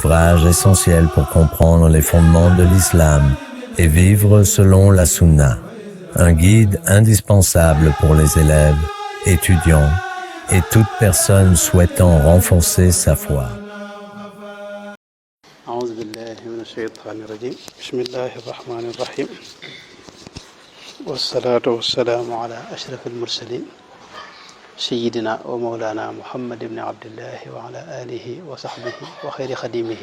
ouvrage essentiel pour comprendre les fondements de l'islam et vivre selon la sunna. Un guide indispensable pour les élèves, étudiants et toute personne souhaitant renforcer sa foi. أعوذ بالله من الشيطان الرجيم بسم الله الرحمن الرحيم والصلاة والسلام على أشرف المرسلين سيدنا ومولانا محمد بن عبد الله وعلى آله وصحبه وخير خديمه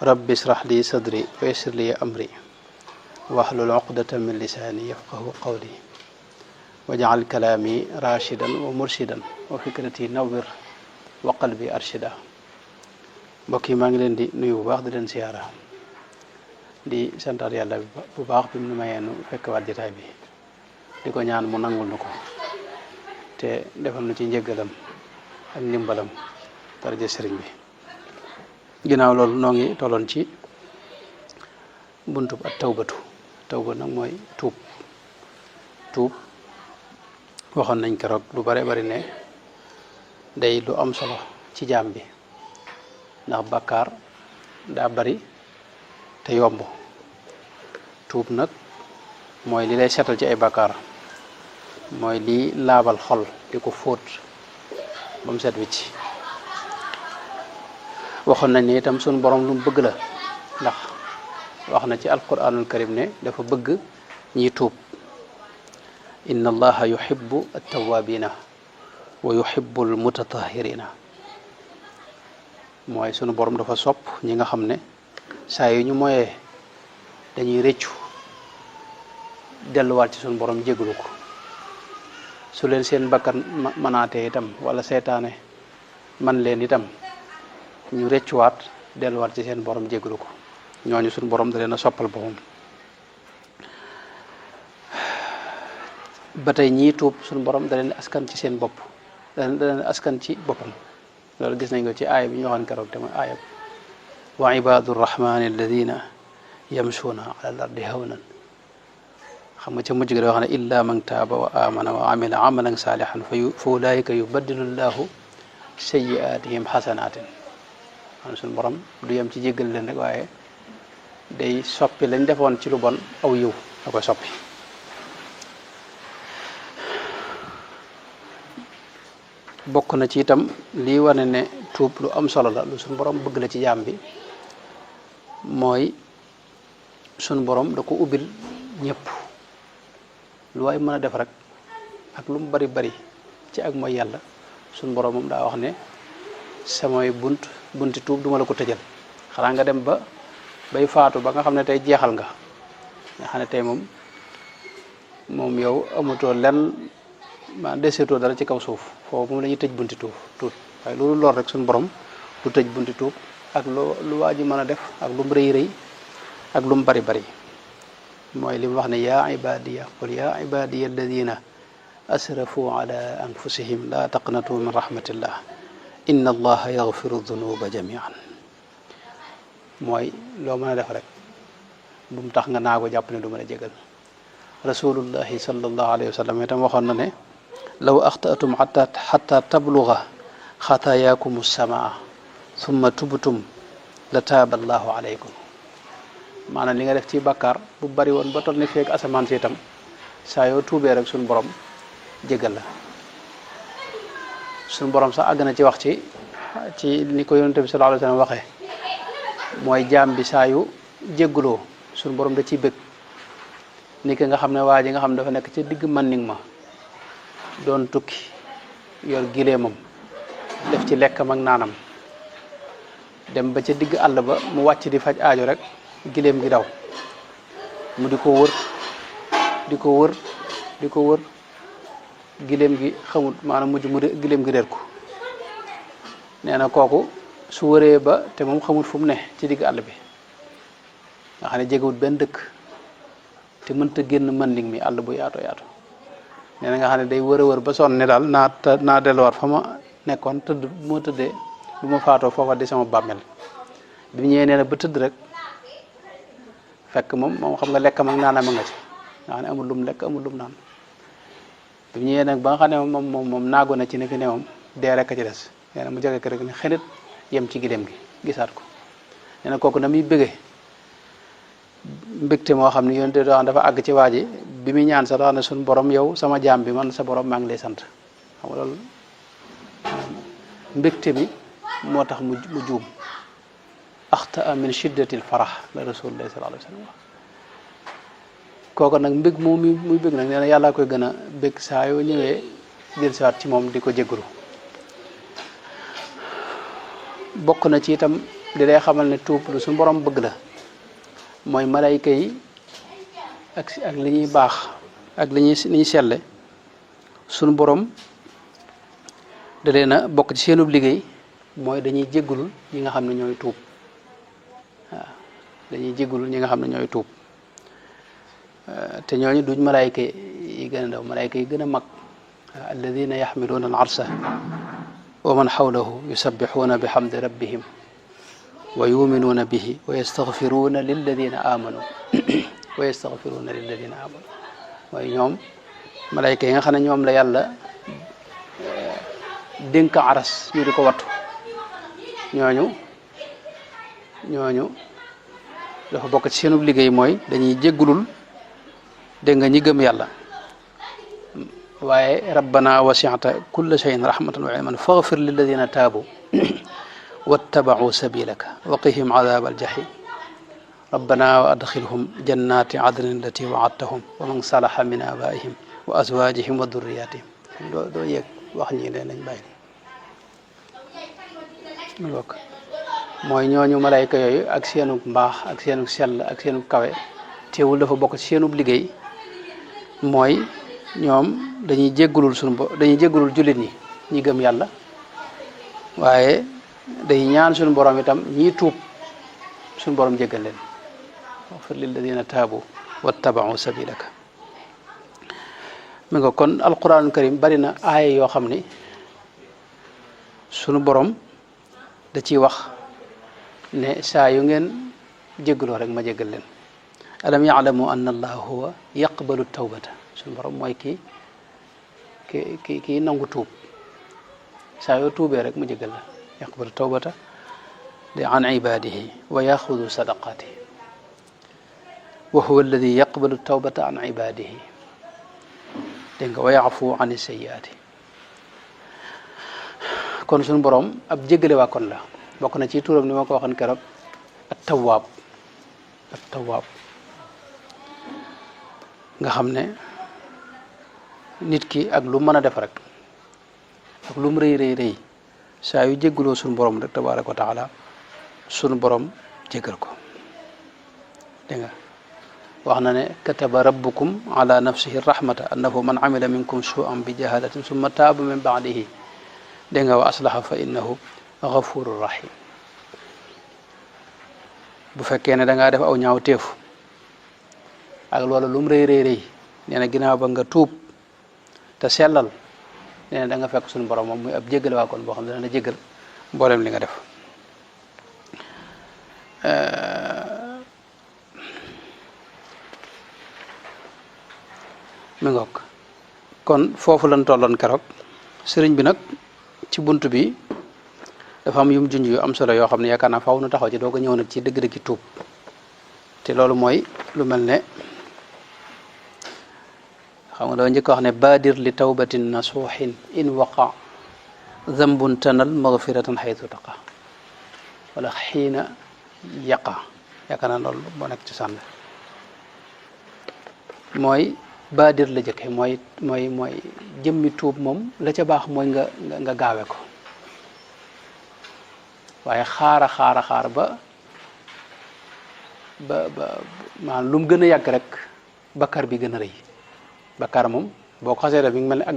رب اشرح لي صدري ويسر لي أمري واحلل عقدة من لساني يفقه قولي واجعل كلامي راشدا ومرشدا وفكرتي نور وقلبي أرشدا mbokk yi maa ngi leen di nuyu bu baax di leen siyaara di santaat yàlla bu baax bi mu nu mayee nu fekk waat jotaay bi di ko ñaan mu nangul nu ko te defal nu ci njëggalam ak ndimbalam daraja sëriñ bi ginnaaw loolu noo ngi tolloon ci buntub ak tawbatu nag mooy tuub waxoon nañ keroog lu bare bari ne day lu am solo ci jaam bi ndax bàkkaar daa bari te yomb tuub nag mooy li lay setal ci ay bàkkaar mooy li laabal xol di ko fóot ba mu set wicc waxoon nañ ne itam sunu borom lu mu bëgg la ndax wax na ci alquranul karim ne dafa bëgg ñiy tuub inna allaha yuhibbu at-tawwabina wa yuhibbu al-mutatahhirina mooy sunu borom dafa sopp ñi nga xam ne saa yu ñu moyee dañuy rëccu delluwaat ci sunu borom jégalu ko su leen seen bakkan manaatee itam wala seytaane man leen itam ñu rëccuwaat delluwaat ci seen borom jégalu ko ñooñu sunu borom da leen a soppal boppam ba tey ñii tuub sunu borom da leen askan ci seen bopp da leen askan ci boppam loolu gis nañ ko ci aaya bi ñu waxoon keroog te mooy aaya wa ibadu rrahmani alladina yamshuuna ala al ardi hawnan xam nga ca mujj gi da wax ne illa man taaba wa amana wa amila amalan salihan fa ulaika yubaddilu llahu sayyiatihim xasanatin man suñu borom du yem ci jéggal leen rek waaye day soppi lañ defoon ci lu bon aw yiw da koy soppi bokk na ci itam lii wane ne tuub lu am solo la lu suñu borom bëgg la ci jaam bi mooy suñu borom da ko ubbil ñëpp lu waay mën a def rek ak lu mu bari bari ci ak mooy yàlla suñu borom moom daa wax ne samay bunti tuub duma la ko tëjal xanaa nga dem ba bay faatu ba nga xam ne tey jeexal nga xam ne tey moom yow amatoo lenn ma deseetoo dara ci kaw suuf foofu moom la ñuy tëj bunti tuub waaye loolu lool rek suñu borom du tëj bunti tuub ak lu waa ji mën a def ak lu mu rëy ak lu mu bari bari mooy li mu wax ne yaa ibadiya qul yaa ibadiya alladina asrafu ala anfusihim la taqnatu min rahmatillah inna allaha yaghfiru dunuba jamian mooy loo mën a def rek bu mu tax nga naago jàpp ne du mën a jégal rasulullahi sallallahu alayhi wa sallam itam waxoon na ne law axtaatum xata tabluga xataayaakum samaa summa tubtum la taaba allahu alaykum maanaam li nga def ci bàkkaar bu bari woon ba toll ni feeg asamaan si itam saa yoo tuubee rek suñu borom jégal la suñu borom sax àgg na ci wax ci ni ko yonente bi sallallahu alayhi wa sallam waxee mooy jaam bi saa yu jégguloo suñu borom da ciy bëgg ni ki nga xam ne waa ji nga xam ne dafa nekk ci digg manning ma doon tukki yor gileemam def ci lekkam ak naanam dem ba ca digg àll ba mu wàcc di faj aajo rek gileem gi daw mu di ko wër gileem gi xamut maanaam mujj mu gileem gi réer ko nee na kooku su wëree ba te moom xamut fu mu ne ci digg àll bi nga xam ne jegewut benn dëkk te mënta génn manding mi àll bu yaatoo yaatu nee na nga xam ne day wër ba sonn ne daal naa delluwaat fa ma nekkoon tëdd bu ma tëddee bu ma faatoo foofa di sama bàmmeel bi ñëwee nee na ba tëdd rek fekk moom xam nga lekkam ak naanam nga ci nga xam ne amul lum lekk amul lum naan bi ñëwee nag ba nga xam ne moom naago na ci ne fi ne moom dee rek a ci des nee na mu jege rek ne xenit yem ci gileem gi gisaat ko nee na kooku na muy bëgge mbégte moo xam ne yonent bi dafa àgg ci waa ji bi muy ñaan sax dafa ne suñu borom yow sama jaam bi man sa borom maa ngi lay sant xam nga loolu mbégte mi moo tax mu juum axtaa min shiddatil farah la rasulullah sallallahu alayhi wa sallam kooku nag mbég moom muy bég nag nee na yàllaa koy gën a bég saa yoo ñëwee del siwaat ci moom di ko jégalu bokk na ci itam di lay xamal ne tuub lu suñu borom bëgg la mooy malayka yi ak li ñuy baax ak li ñuy selle suñu borom da leen a bokk ci seenub liggéey mooy dañuy jégalul ñi nga xam ne ñooy tuub waaw dañuy jégalul ñi nga xam ne ñooy tuub te ñooñu duñ malayka yi gën a ndaw malayka yi gën a mag alladina yaxmiluuna al arsa wa man xawlahu yusabbixuuna bihamdi rabbihim wa yuminuuna bihi wa yastaxfiruuna lilladina amanu wa yastaxfiruuna lilladina amanu mooy ñoom malayka yi nga xam ne ñoom la yàlla dénk aras ñu di ko wattu ñooñu dafa bokk ci seenub liggéey mooy dañuy jéggulul dégg nga ñi gëm yàlla waaye rabbana wasi'ta kulla shay'in rahmatan wa ilman faghfir lilladina taabu wattaba'u sabilaka wa qihim adhab aljahim rabbana wa adkhilhum jannati adnin allati wa'adtahum wa man salaha min abaihim wa azwajihim wa dhurriyyatihim doo yegg wax ñi leen nañ bàyyi mu bokk mooy ñooñu malayka yooyu ak seenu mbaax ak seenu sell ak seenu kawe teewul dafa bokk ci seenub liggéey mooy ñoom dañuy jéggulul dañuy jéggulul jullit ñi gëm yàlla waaye day ñaan suñu borom itam ñii tuub suñu borom jéggal leen waxfir lilladina taabu wattaba'u sabilaka mi nga kon alquranul karim bari na aaya yoo xam ni suñu borom da ciy wax ne saa yu ngeen jéggaloo rek ma jéggal leen alam yaalamu anna allaha huwa yaqbalu tawbata suñu borom mooy kii nangu tuub saa yoo tuubee rek mu jéggal la yaqbalu tawbata li an ibadihi wa yaxudu sadaqatihi wa huwa alladi yaqbalu tawbata an ibadihi dégg nga wa yafu an sayyiati kon suñu borom ab jéggale waa kon la bokk na ci turam ni ma ko waxoon keroog at tawaab nga xam ne nit ki ak lu mën a def rek ak lu mu rëy saa yu jéggaloo suñu borom rek tabaaraka wa taala suñu borom jéggal ko dégg nga wax na ne kataba rabbukum ala nafsihi rahmata annahu man amila minkum su'an bi jahalatin summa taaba min ba'dihi dégg nga wa aslaha fa innahu ghafurur rahim bu fekkee ne da ngaa def aw ñaaw teefu ak loolu lu mu rëy nee na ginnaaw ba nga tuub te sellal nee na da nga fekk suñu borom moom muy ab jéggal waa kon boo xam ne dana jéggal mboolem li nga def mi ngoog kon foofu lañ tolloon keroog sëriñ bi nag ci bunt bi dafa am yum junj yu am solo yoo xam ne yaakaar naa faaw nu taxaw ci doo ko ñëw nag ci dëgg-dëgg tuub te loolu mooy lu mel ne xam nga doo njëkk wax ne baadir li tawbatin nasuuxin in waqa zambun tanal magfiratan xaytu taqa wala xiina yaqa yaakaar naa loolu moo nekk ci sànn mooy baadir la jëkke mooy jëmmi tuub moom la ca baax mooy nga gaawe ko waaye xaara ba maanaam lu mu gën a yàgg rek bakkar bi gën a rëy bakkar moom boo ko xasee def mi ngi mel ne ak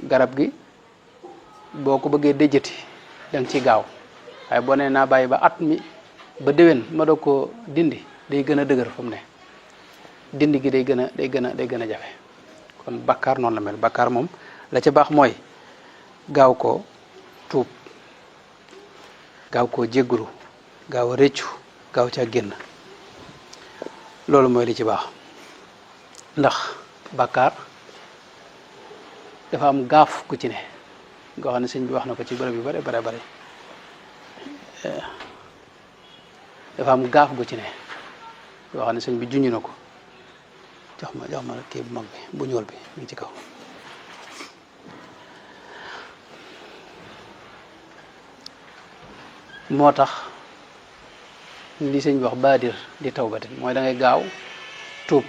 garab gi boo ko bëggee déjjati da nga ciy gaaw waaye boo nee naa bàyyi ba at mi ba déwén ma doog koo dindi day gën a dëgër fa mu ne dindi gi day gën a jafe kon bakkar noonu la mel bakkar moom la ca baax mooy gaaw koo tuub gaaw koo jéggulu gaaw a réccu gaaw caa génn loolu mooy li ci baax ndax bàkkaar dafa am gaaf ku ci ne nga xam ne sëñ bi wax na ko ci bërëb yu bare dafa am gaaf gu ci ne yoo xam ne sëñ bi junj na ko jox ma kii bu mag bi bu ñuul bi mi ngi ci kaw moo tax li sëñ bi wax baadir di tawbatin mooy da ngay gaaw tuub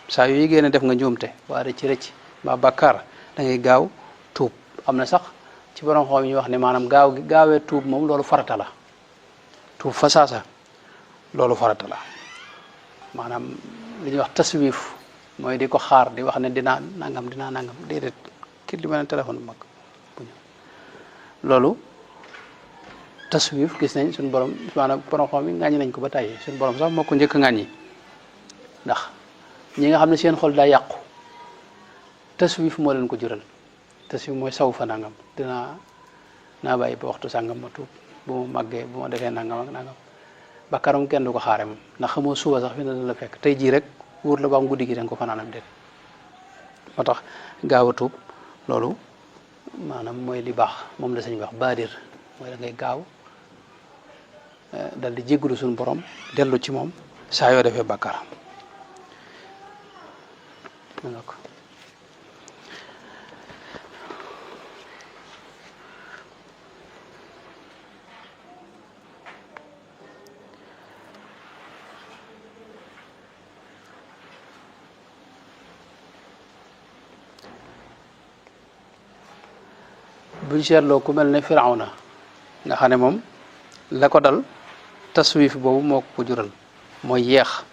saa yu yégée ne def nga njuumte waa rëcc rëcc mbaa bàkkaar da ngay gaaw tuub am na sax ci borom xoom yi wax ne maanaam gaawee tuub moom loolu farata la tuub fa saasa loolu farata la maanaam li ñuy wax taswif mooy di ko xaar di wax ne dinaa nangam déedéet kii li ma ne téléphone bu mag bu ñu loolu taswif gis nañ suñu borom maanaam borom xoom yi ŋàññi nañ ko ba tàyyi suñu borom sax moo ko njëkk ŋàññi ndax ñi nga xam ne seen xol daa yàqu taswif moo leen ko jural taswif mooy saw fa nangam naa bàyyi ba waxtu sàngam ma tuub bu ma màggee bu ma defee nangam ak nangam bàkkaaram kenn du ko xaare moom ndax xamoo suba sax fi na la fekk tey jii rek wóor la ba am guddi gi danga ko fanaanam déet moo tax gaaw a tuub loolu maanaam mooy li baax moom la sañ wax baadir mooy da ngay gaaw dal di jéggulu suñu borom dellu ci moom saa yoo defee bàkkaaram buñ seetloo ku mel ne Firawna nga xam ne moom la ko dal taswif boobu moo ko jural mooy yeex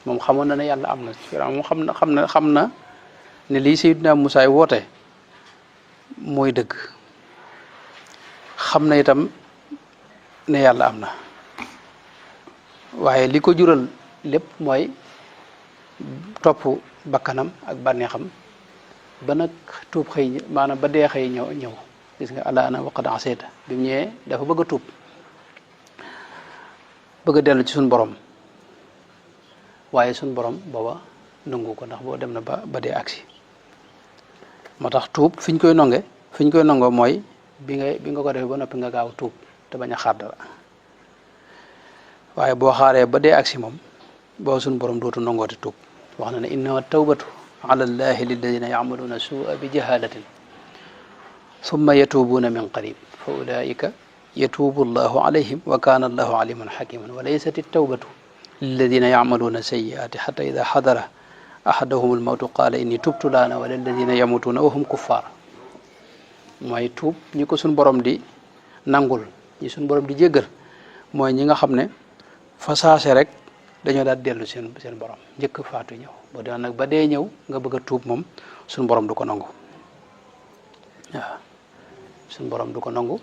moom xamoon na ne yàlla am na Firawna moom xam na ne lii Sayyidina Musaa woote mooy dëgg xam na itam ne yàlla am na waaye li ko jural lépp mooy topp bakkanam ak bànneexam ba nag tuub xëy maanaam ba dee xëy ñëw gis nga alaana waqad asayta bi mu ñëwee dafa bëgg a tuub bëgg a dellu ci suñu borom waaye suñu borom booba nangu ko ndax boo dem na ba dee agsi moo tax tuub fi ñu koy nangoo mooy bi nga ko defee ba noppi nga gaaw tuub te bañ a xaar dara waaye boo xaaree ba dee agsi moom boo suñu borom dootu nangooti tuub wax na ne innama tawbatu ala llahi lilladina yacmaluuna suua bi jahalatin summa yatuubuuna min qarib fa ulaika yatuubu allahu alayhim wa kaana allahu aliman xakiman wa laysat altawbatu lilladina yacmaluuna sayiaati xata ida xadara ahadahum almawtu qaala inni tubtu laana wa lilladina yamutuuna wa hum kuffaar mooy tuub ñi ko suñ borom di nangul ñi suñ borom di jéggal mooy ñi nga xam ne fa saase rek dañoo daal dellu seen borom njëkk faatu ñëw boo demee nag ba dee ñëw nga bëgg a tuub moom suñ borom du ko nangu waaw suñ borom du ko nangu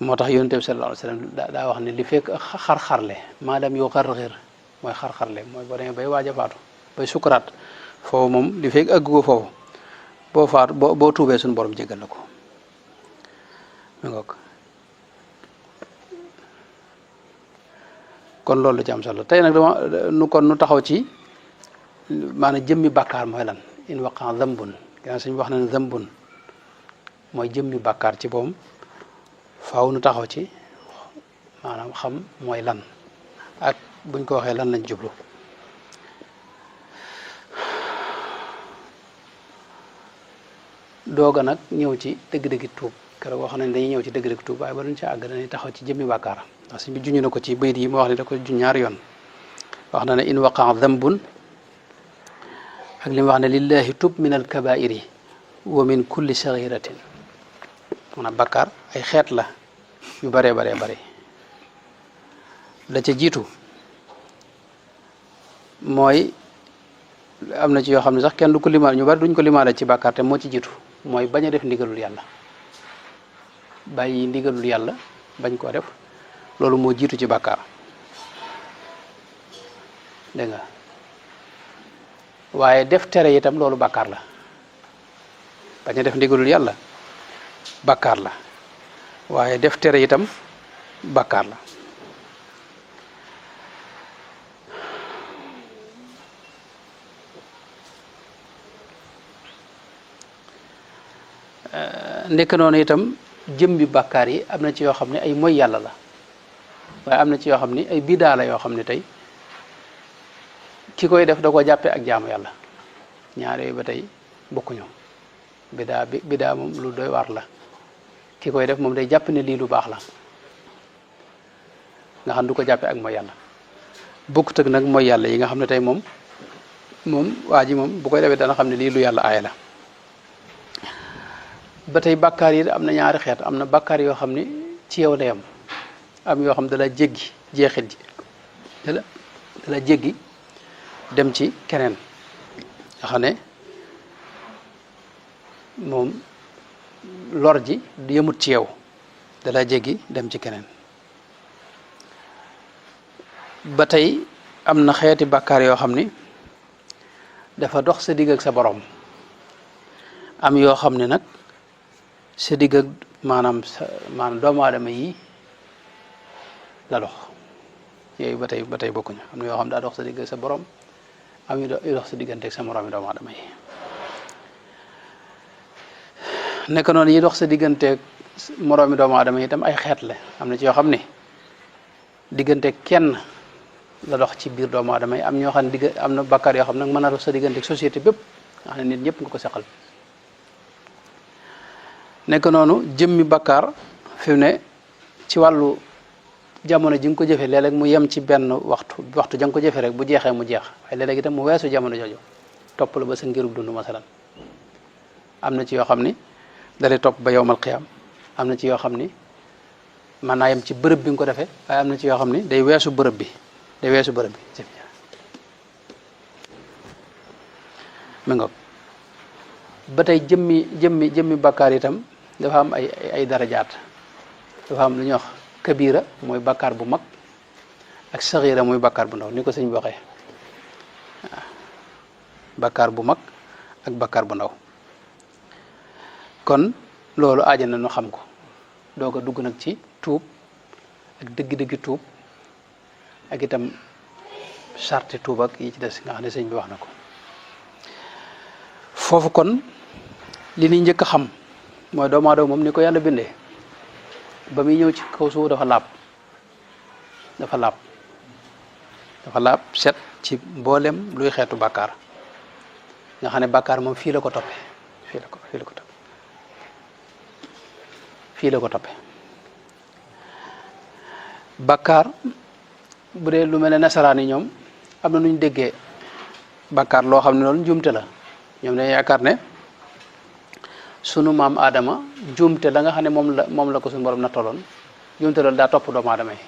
moo tax yonent bi sallallahu alayhi wa sallam daa wax ne li fekk xar-xarle maanaam yu xar-xir mooy xar-xarle mooy boo demee bay waaj a faatu bay sukuraat foofu moom li fekk àgg ko foofu boo faatu boo tuubee suñu borom jégal la ko mi ngoog kon loolu ci am solo tey nag nu taxaw ci maanaam jëmmi bàkkaar mooy lan in waqa zambun gannaaw suñu wax na ne zambun mooy jëmmi bàkkaar ci boom faaw nu taxaw ci maanaam xam mooy lan ak buñ ko waxee lan lañ jublu dooga nag ñëw ci dëgg-dëggi tuub keroog wax nañ dañuy ñëw ci dëgg-dëggi tuub waaye ba duñ ci àgg dañuy taxaw ci jëmmi bàkkaar ndax suñ bi juñu na ko ci bayit yi mu wax ne da ko juñ ñaari yoon wax na ne in waqa dambun ak li mu wax ne lillahi tub min alkabairi wa min kulli saghiratin maanaam bàkkaar ay xeet la yu baree bare la ca jiitu mooy am na ci yoo xam ne sax kenn du ko limaale ñu bari duñ ko limaale ci bàkkaar te moo ci jiitu mooy bañ a def ndigalul yàlla bàyyi ndigalul yàlla bañ koo def loolu moo jiitu ci bàkkaar dégg nga waaye def tere itam loolu bàkkaar la bañ a def ndigalul yàlla bàkkaar la waaye def tere itam bàkkaar la nekk noonu itam jëmbi bàkkaar yi am na ci yoo xam ne ay moy yàlla la waaye am na ci yoo xam ni ay bidaa la yoo xam ne tey ki koy def da ko jàppee ak jaamu yàlla ñaar yooyu ba tey bokkuñu bidaa moom lu doy waar la ki koy def moom day jàpp ne lii lu baax la nga xam du ko jàppee ak mooy yàlla bokkut ak nag mooy yàlla yi nga xam ne tey moom waa ji moom bu koy defee dana xam ne lii lu yàlla aaye la ba tey bàkkaar yi am na ñaari xeet am na bàkkaar yoo xam ne ci yow la yam am yoo xam dala jéggi jeexit ji dala jéggi dem ci keneen nga xam ne moom lor ji yëmut ci yow dala jéggi dem ci keneen ba tey am na xeeti bàkkaar yoo xam ni dafa dox sa digg ak sa borom am yoo xam ne nag sa digg ak maanaam doomu aadama yi la dox yooyu ba tey bokkuñu am na yoo xam daa dox sa digg ak sa borom am yu dox sa diggante ak sa moroom yi doomu aadama yi nekk noonu yi dox sa digganteeg moroomi doomu aadama yi itam ay xeet la am na ci yoo xam ne diggante kenn la dox ci biir doomu aadama yi am ñoo xam ne am na bàkkaar yoo xam nag mën a dox sa digganteeg société bépp nga xam ne nit ñëpp nga ko seqal nekk noonu jëmmi bàkkaar fi mu ne ci wàllu jamono ji nga ko jëfee léeg-léeg mu yem ci benn waxtu ja nga ko jëfee rek bu jeexee mu jeex waaye léeg-léeg itam mu weesu jamono jooju topp la ba sa ngirub dund masalan am na ci yoo xam ni dalay topp ba yowmal qiyaam am na ci yoo xam ni mën naa yem ci bërëb bi nga ko defee waaye am na ci yoo xam ni day weesu bërëb bi mi nga ba tey jëmmi bàkkaar itam dafa am ay darajaat dafa am lu ñuy wax kabira mooy bàkkaar bu mag ak saxiira mooy bàkkaar bu ndaw ni ko sëñ bi waxee waaw bàkkaar bu mag ak bàkkaar bu ndaw kon loolu aaja na nu xam ko doo ko dugg nag ci tuub ak dëgg-dëggi tuub ak itam sarti tuub ak yi ci des nga xam ne sëñ bi wax na ko foofu kon li ñuy njëkk a xam mooy doomu aadama moom ni ko yàlla bindee ba muy ñëw ci kaw suuf dafa laab set ci mboolem luy xeetu bàkkaar nga xam ne bàkkaar moom fii la ko toppe bàkkaar bu dee lu mel ne nasaraan yi ñoom am na nu ñu déggee bàkkaar loo xam ne loolu njuumte la ñoom dañuy yaakaar ne sunu maam Adama njuumte la nga xam ne moom la ko suñu borom na toloon njuumte loolu daa topp doomu aadama yi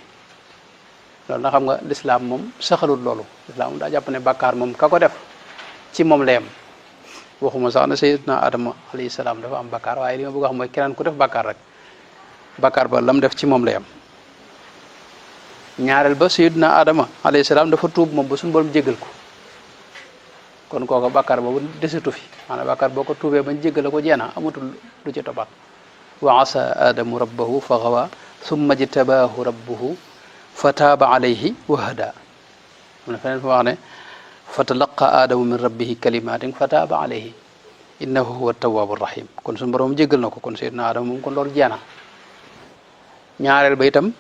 loolu na xam nga lislaam moom saxalul loolu lislaam moom daa jàpp ne bàkkaar moom ka ko def ci moom la yem waxuma sax ne sayyidina Adama alayhi salaam dafa am bàkkaar waaye li ma bëgg a xam mooy keneen ku def bàkkaar rek bàkkaar ba lam def ci moom la yem ñaareel ba sayyidina Adama alayhi salaam dafa tuub moom ba suñu borom jéggal ko kon kooka bàkkaar boobu desitu fi maanaam bàkkaar boo ko tuubee bañ jéggale ko jeena amatul lu ci topaat wa asa adamu rabbahu fa gawa summa jtabaahu rabbuhu fa taaba alayhi wa hada am na feneen fa wax ne fa talaqa adamu min rabbihi kalimatin fa taaba alayhi innahu huwa tawwabu rahim kon suñu borom jéggal na ko kon sayyidina Adama moom kon loolu jeena ñaareel ba itam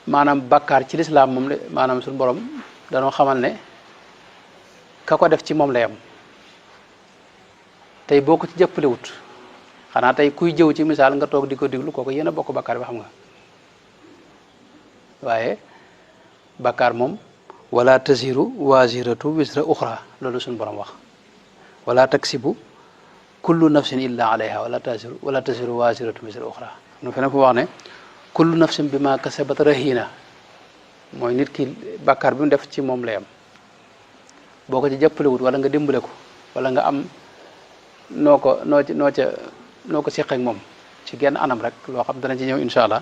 maanaam bàkkaar ci lislaam moom maanaam suñu borom danoo xamal ne ka ko def ci moom la yam tey boo ko ci jëppale wut xanaa tey kuy jëw ci misaal nga toog di ko diglu kooku yéen a bokk bàkkaar bi xam nga waaye bàkkaar moom wala tasiru wasiratu wisra uxra loolu suñu borom wax wala taksibu kullu nafsin illa alayha wala tasiru wasiratu wisra uxra nu feneen fu wax ne kullu nafsin bi ma kasabat rahina mooy nit ki bàkkaar bi mu def ci moom la yam boo ko ci jàppalewut wala nga dimbale ko wala nga am noo ko seq ak moom ci genn anam rek loo xam dana ci ñëw incha allah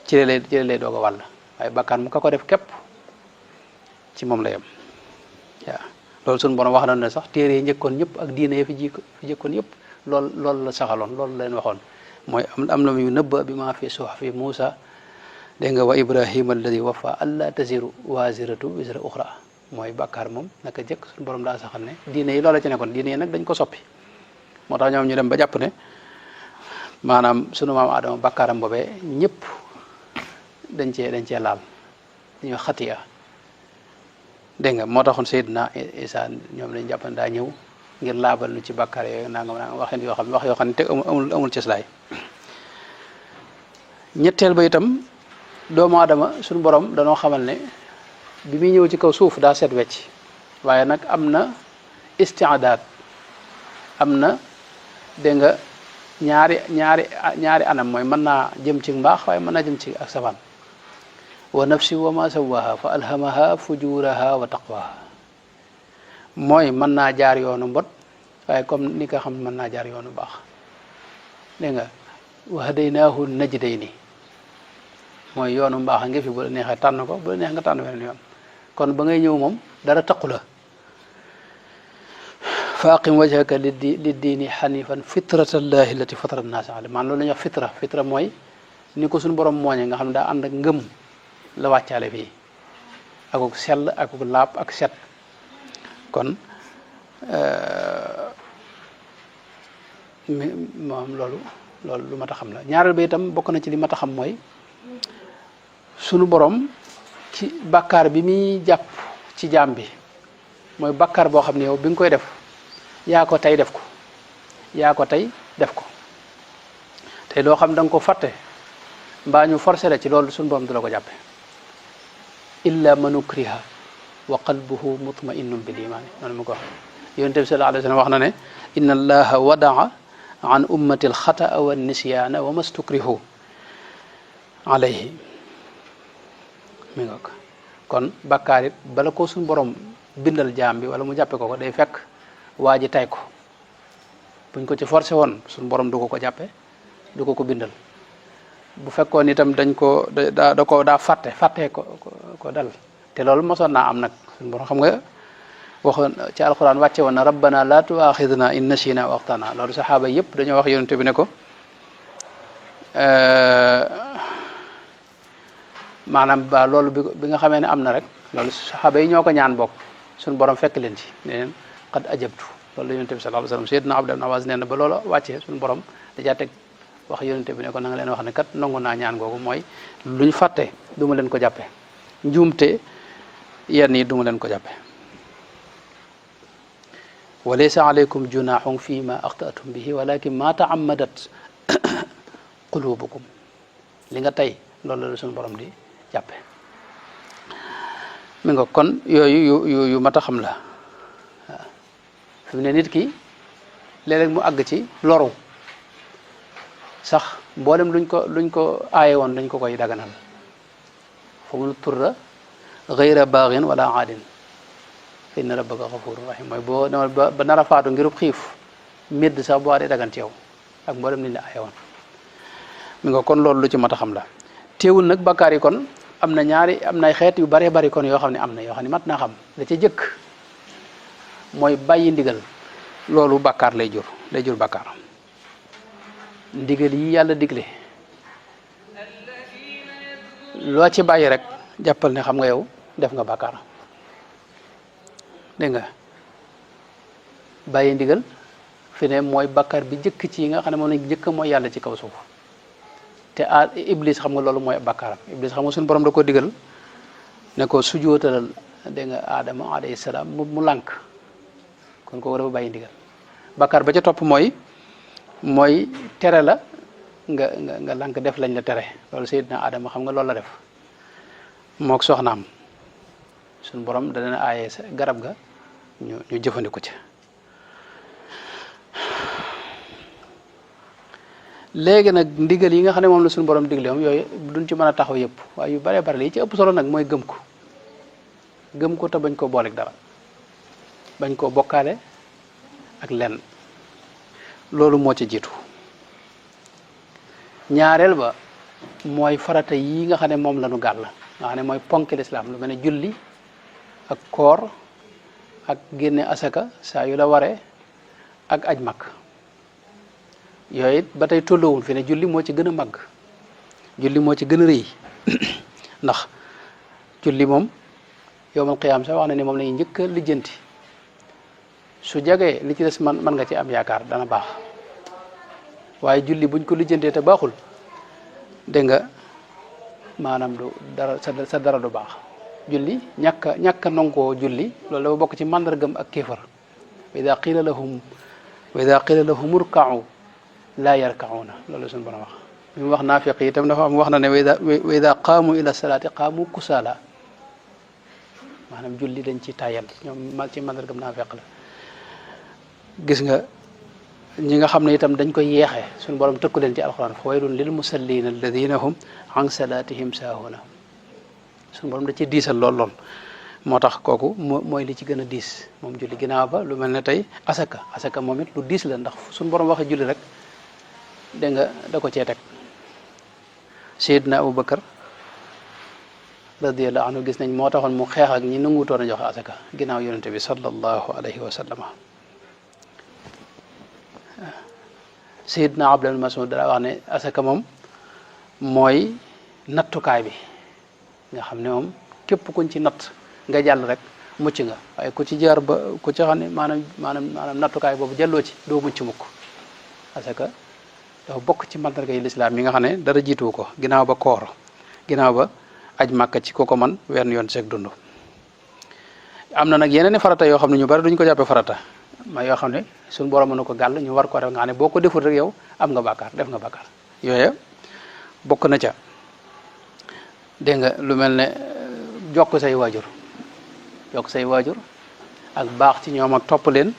ci lay doog a wàll waaye bàkkaar mu ka ko def képp ci moom la yem waaw loolu suñu borom wax na ne sax téere yi njëkkoon ñëpp ak diine yi fi jëkkoon yëpp loolu la saxaloon loolu leen waxoon mooy am na yu nëbba bi maa fi suhfi Muusa dégg nga wa Ibrahima alladi wafa alla taziru waziratu wisra uxra mooy bàkkaar moom naka jëkk suñu borom daa saxal ne diine yi loola ci nekkoon diine yi nag dañ ko soppi moo tax ñoom ñu dem ba jàpp ne maanaam sunu maam Adama bàkkaaram boobee ñëpp dañ cee laal dañoo xatiya dégg nga moo taxoon Seydina Isa ñoom lañ jàpp ne daa ñëw ngir laabal nu ci bàkkaar yooyu nangam waxin yoo xam ne wax yoo xam ne te amul cëslaay ñetteel ba itam doomu aadama suñu borom danoo xamal ne bi muy ñëw ci kaw suuf daa set wecc waaye nag am na istiadaat am na dégg nga ñaari anam mooy mën naa jëm ci mbaax waaye mën naa jëm ci ak safaan wa nafsi wa ma sawaha fa alhamaha fujuraha wa taqwaha mooy mën naa jaar yoonu mbot waaye comme ni nga xam mën naa jaar yoonu baax dégg nga wa hadaynaahu najdayni mooy yoonu mbaax nga fi bu la neexee tànn ko bu la neex nga tànn weneen yoon kon ba ngay ñëw moom dara taqu la fa aqim wajhaka liddiini xanifan fitratallahi allati fatara nnaasa alayha maanaam loolu la ñuy wax fitra mooy ni ko suñu borom mooñe nga xam ne daa ànd ak ngëm la wàccaale fii akuk sell akuk laab ak set kon moom loolu lu mat a xam la ñaareel ba itam bokk na ci li mat a xam mooy sunu borom ci bàkkaar bi muy jàpp ci jaam bi mooy bàkkaar boo xam ne yow bi nga koy def yaa ko tey def ko te loo xam da nga ko fàtte mbaa ñu forcé la ci loolu sunu borom du la ko jàppe illa man ukriha wa qalbuhu mutma'innun bil iman noonu mu ko wax yonent bi sallallahu alayhi wa sallam wax na ne inna allaha wadaa an ummati al xataa wa nisyaana wa mastukrihu alayhi mi nga ko kon bàkkaar it bala ko suñu borom bindal jaam bi wala mu jàppe ko day fekk waa ji tay ko buñ ko ci forcé woon suñu borom du ko jàppe du ko bindal bu fekkoon itam dañ ko daa fàttee ko dal te loolu mosoon naa am nag suñu borom xam nga waxoon ci alquran wàcce woon na rabbana la tuaxidna in nasina wa axtana loolu saxaaba yëpp dañoo wax yonente bi ne ko maanaam ba loolu bi nga xamee ne am na rek loolu saxaaba yi ñoo ko ñaan bokk suñu borom fekk leen ci ne leen qad ajabtu loolu la yonente bi sallallahu alayhi wasallam Seydina Abdullah ibn Abbas nee na ba loolu wàccee suñu borom dajaa teg wax yonente bi ne ko na nga leen wax ne kat nangu naa ñaan googu mooy luñ fàtte du ma leen ko jàppe njuumte yenn yi du ma leen ko jàppe wa laysa alaykum junahun fi ma axtatum bihi walakin ma taammadat qulubukum li nga tey loolu la suñu borom di jàppe mi nga kon yooyu yu mat a xam la waaw fi mu ne nit ki léeg-léeg mu àgg ci loru sax mboolem luñ ko aaye woon dañ ko koy daganal fa mun turra gayra baaxin wala aadin fa inna rabbaka xafurun rahim mooy boo demal ba nar a faatu ngirub xiif médd sax boo dee dagan ci yow ak mboolem liñ la aaye woon mi nga kon loolu lu ci mat a xam la teewul nag bakkaar yi kon am na xeet yu bare bari kon yoo xam ne am na yoo xam ne mat naa xam la ca jëkk mooy bàyyi ndigal loolu bakkaar lay jur bakkaar ndigal yi yàlla digle loo ci bàyyi rek jàppal ne xam nga yow def nga bakkaar dégg nga bàyyi ndigal fi ne mooy bakkaar bi jëkk ci yi nga xam ne moom lañ jëkk mooy yàlla ci kaw suuf te iblis xam nga loolu mooy bakkaaram iblis xam nga suñu borom da ko digal ne ko sujootalal dégg nga aadama alayhi salaam mu lànk kon ko dafa bàyyi ndigal bakkaar ba ca topp mooy tere la nga lànk def lañ la tere loolu Seydina Adama xam nga loolu la def mook soxnaam suñu borom da leen aaye sa garab ga ñu jëfandiku ci léegi nag ndigal yi nga xam ne moom la suñu borom digle moom yooyu duñ ci mën a taxaw yëpp waaye yu bare bare li ci ëpp solo nag mooy gëm ko te bañ koo booleeg dara bañ koo bokkaale ak lenn loolu moo ci jiitu ñaareel ba mooy farata yi nga xam ne moom la ñu gàll nga xam ne mooy ponk lislaam lu mel ne julli ak koor ak génne asaka saa yu la waree ak aj mag yooyu it ba tey tolloowul fi ne julli moo ci gën a màgg julli moo ci gën a rëy ndax julli moom yowmal qiyaam sax wax na ne moom la ñuy njëkk a lijjanti su jagee li ci des mën nga ci am yaakaar dana baax waaye julli buñ ko lijjantee te baaxul dégg nga maanaam du dara sa dara du baax julli ñàkk a nangoo julli loolu dafa bokk ci màndargam ak kéefar wa ida qila lahum urka'u laa yarka'una loolu suñu borom wax bi mu wax naafiq yi itam dafa am wax na ne wa ida qaamu ila salaati qaamu kusala maanaam julli dañ ci tayal ñoom ci màndargam naafiq la gis nga ñi nga xam ne itam dañ koy yeexee suñu borom tëkku leen ci alxuraan fa waylun lil musallina alladina hum an salatihim saahuna suñu borom da ci diisal lool moo tax kooku mooy li ci gën a diis moom julli ginnaaw ba lu mel ne tey asaka moom it lu diis la ndax suñu borom waxee julli rek dégg nga da ko cee teg Seydina Abubakar radiyallahu anhu gis nañ moo taxoon mu xeex ak ñi nanguutoon a joxe asaka ginnaaw yonente bi sallallahu alayhi wa sallama Seydina Abdul Mas'ud dara wax ne asaka moom mooy nattukaay bi nga xam ne moom képp kuñ ci natt nga jàll rek mucc nga waaye ku ci jaar ba ku ci xam ne maanaam nattukaay boobu jàlloo ci doo mucc mukk asaka dafa bokk ci mandarga yi lislaam yi nga xam ne dara jiituwu ko ginnaaw ba koor ginnaaw ba aj màkka ci koko man wenn yoon seeg dund am na nag yeneen i farata yoo xam ne ñu bari duñ ko jàppee farata ma yoo xam ne suñu borom mën na ko gàll ñu war ko def nga xam ne boo ko deful rek yow am nga bàkkaar def nga bàkkaar yooyu bokk na ca dégg nga lu mel ne jokk say waajur ak baax ci ñoom ak topp leen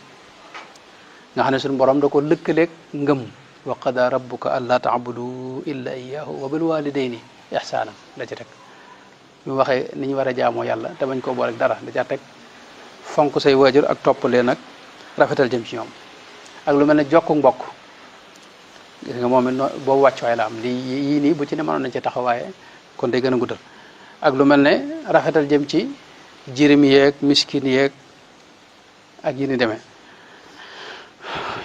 nga xam ne suñu borom da ko lëkkaleeg ngëm wa qada rabbuka alla ta'budu illa iyyahu wa bil walidayni ihsanan la ci teg ñu waxee ni ñu war a jaamoo yàlla te bañ koo boole ak dara da ca teg fonk say waajur ak topp leen ak rafetal jëm ci ñoom ak lu mel ne jokku mbokk gis nga moom it boobu wàccuwaay la am yii nii bu ci ne mënoon nañ ci taxawaaye kon day gën a guddal ak lu mel ne rafetal jëm ci jirim yeeg miskin yeeg ak yi ni demee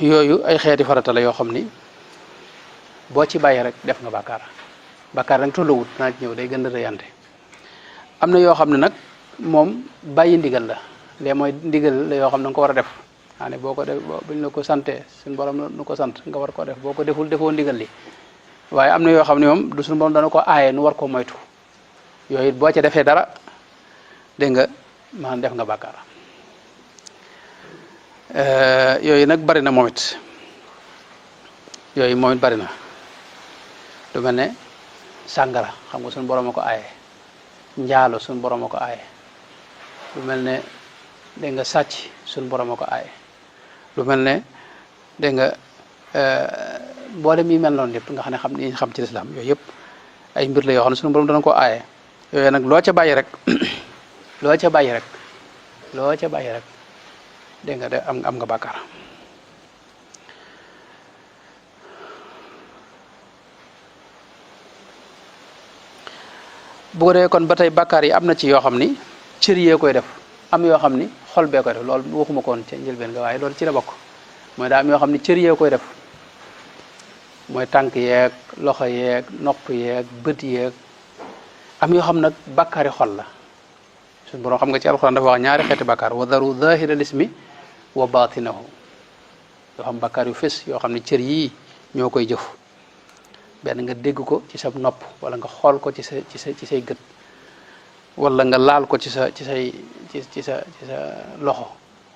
yooyu ay xeeti farata la yoo xam ni boo ci bàyyi rek def nga bàkkaar nag tolluwut naa ci ñëw day gën a rëyante am na yoo xam ne nag moom bàyyi ndigal la lee mooy ndigal la yoo xam ne nga ko war a def ne boo ko def buñ la ko sante suñu borom nu ko sant nga war koo def boo ko defoo ndigal li waaye am na yoo xam ne moom du suñu borom dana ko aaye nu war koo moytu yooyu boo ca defee dara dégg nga maanaam def nga bàkkaar yooyu nag bari na moom it bari na lu mel ne sàngara xam nga suñu borom a ko aaye njaalo suñu borom a ko aaye lu mel ne dégg nga sàcc suñu borom a ko aaye lu mel ne dégg nga mboolem yi mel noonu yëpp nga xam ne ni ñu xam ci lislaam yooyu yëpp ay mbir la yoo xam ne suñu borom dana ko aaye yooyu nag loo ca bàyyi rek dégg nga de am nga bàkkaar bu ko defee kon ba tey bàkkaar yi am na ci yoo xam ni cër yee koy def am yoo xam ni xol bee koy def loolu waxuma ko woon ca njëlbeen nga waaye loolu ci la bokk mooy daa am yoo xam ni cër yee koy def mooy tànk yeeg loxo yeeg nopp yeeg bët yeeg am yoo xam nag bàkkaari xol la suñu borom xam nga ci alxuraan dafa wax ñaari xeeti bàkkaar wa daru zahiral ismi wa batinahu yoo xam bàkkaar yu fés yoo xam ne cër yii ñoo koy jëf benn nga dégg ko ci sa nopp wala nga xool ko ci say gët wala nga laal ko ci sa loxo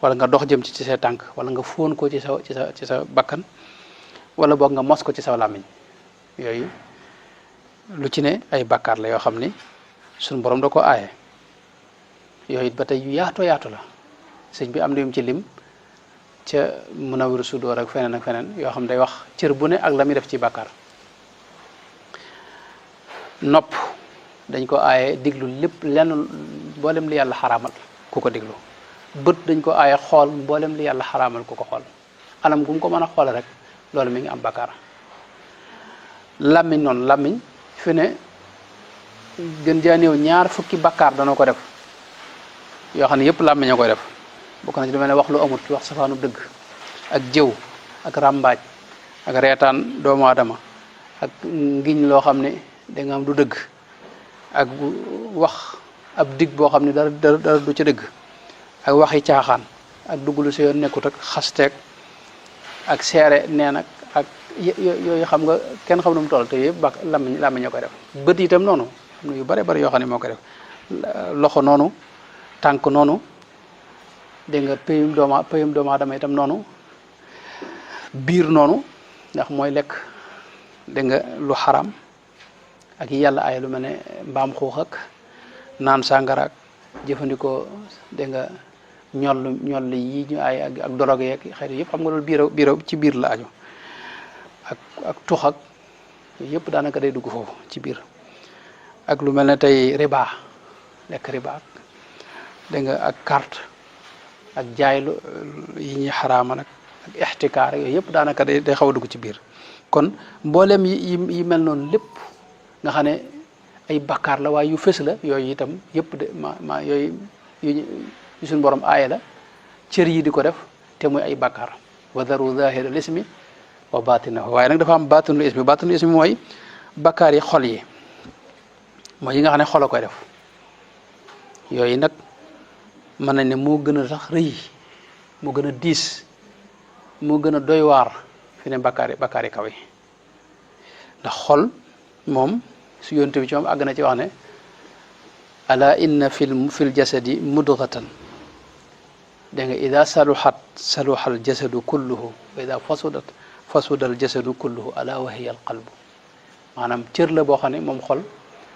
wala nga dox jëm ci say tànk wala nga fóon ko ci sa bakkan wala boog nga mos ko ci sa làmmiñ yooyu lu ci ne ay bàkkaar la yoo xam ni suñu borom da ko aaye yooyu it ba tey yu yaatoo yaatu la sëñ bi am na yum ci lim ca Munawwirus Sudur ak feneen yoo xam day wax cër bu ne ak la muy def ci bàkkaar nopp dañ ko aaye diglu lépp lenn mboolem li yàlla xaraamal ku ko diglu bët dañ ko aaye xool mboolem li yàlla xaraamal ku ko xool anam gu mu ko mën a xoole rek loolu mi ngi am bàkkaar làmmiñ noonu làmmiñ fi ne gën jaa néew ñaar fukki bàkkaar danoo ko def yoo xam ne yëpp làmmiñ a koy def bokk na ci lu mel ne wax lu amut wax safaanu dëgg ak jëw ak ràmbaaj ak reetaan doomu aadama ak ngiñ loo xam ne da nga am du dëgg ak wax ab dig boo xam ne dara du ca dëgg ak waxi caaxaan ak dugg lu sa yoon nekkut ak xasteeg ak seere neen ak yooyu xam nga kenn xam nu mu toll te yëpp làmmiñ a koy def bët itam noonu am na yu bare bari yoo xam ne moo koy def loxo noonu tànk noonu dégg nga pëyum doomu aadama itam noonu biir noonu ndax mooy lekk dégg nga lu xaram ak yàlla ay lu mel ne mbaam xuux ak naan sàngara ak jëfandikoo dégg nga ñoll yi ñu ay ak drogue yeeg xeet yëpp xam nga loolu biir ci biir la aju ak tux ak yooyu yëpp daanaka day dugg foofu ci biir ak lu mel ne tey riba lekk riba dégg nga ak carte ak jaay lu yi ñuy xaraama nag ak ixtikaar yooyu yëpp daanaka day xaw a dugg ci biir kon mboolem yi mel noonu lépp nga xam ne ay bakkaar la waaye yu fës la yooyu itam yëpp de ma yooyu yu suñu borom aaya la cër yi di ko def te muy ay bakkaar wa daru zahiral ismi wa batinahu waaye nag dafa am batinul ismi mooy bakkaar yi xol yi mooy yi nga xam ne xol a koy def yooyu nag mën nañ ne moo gën a sax rëy moo gën a diis moo gën a doy waar fi ne bakkaar yi kaw yi ndax xol moom su yonte bi ci moom àgg na ci wax ne ala inna fil jasadi mudghatan dégg nga ida saluha al jasadu kulluhu wa ida fasuda al jasadu kulluhu ala wa hiya al qalbu maanaam cër la boo xam ne moom xol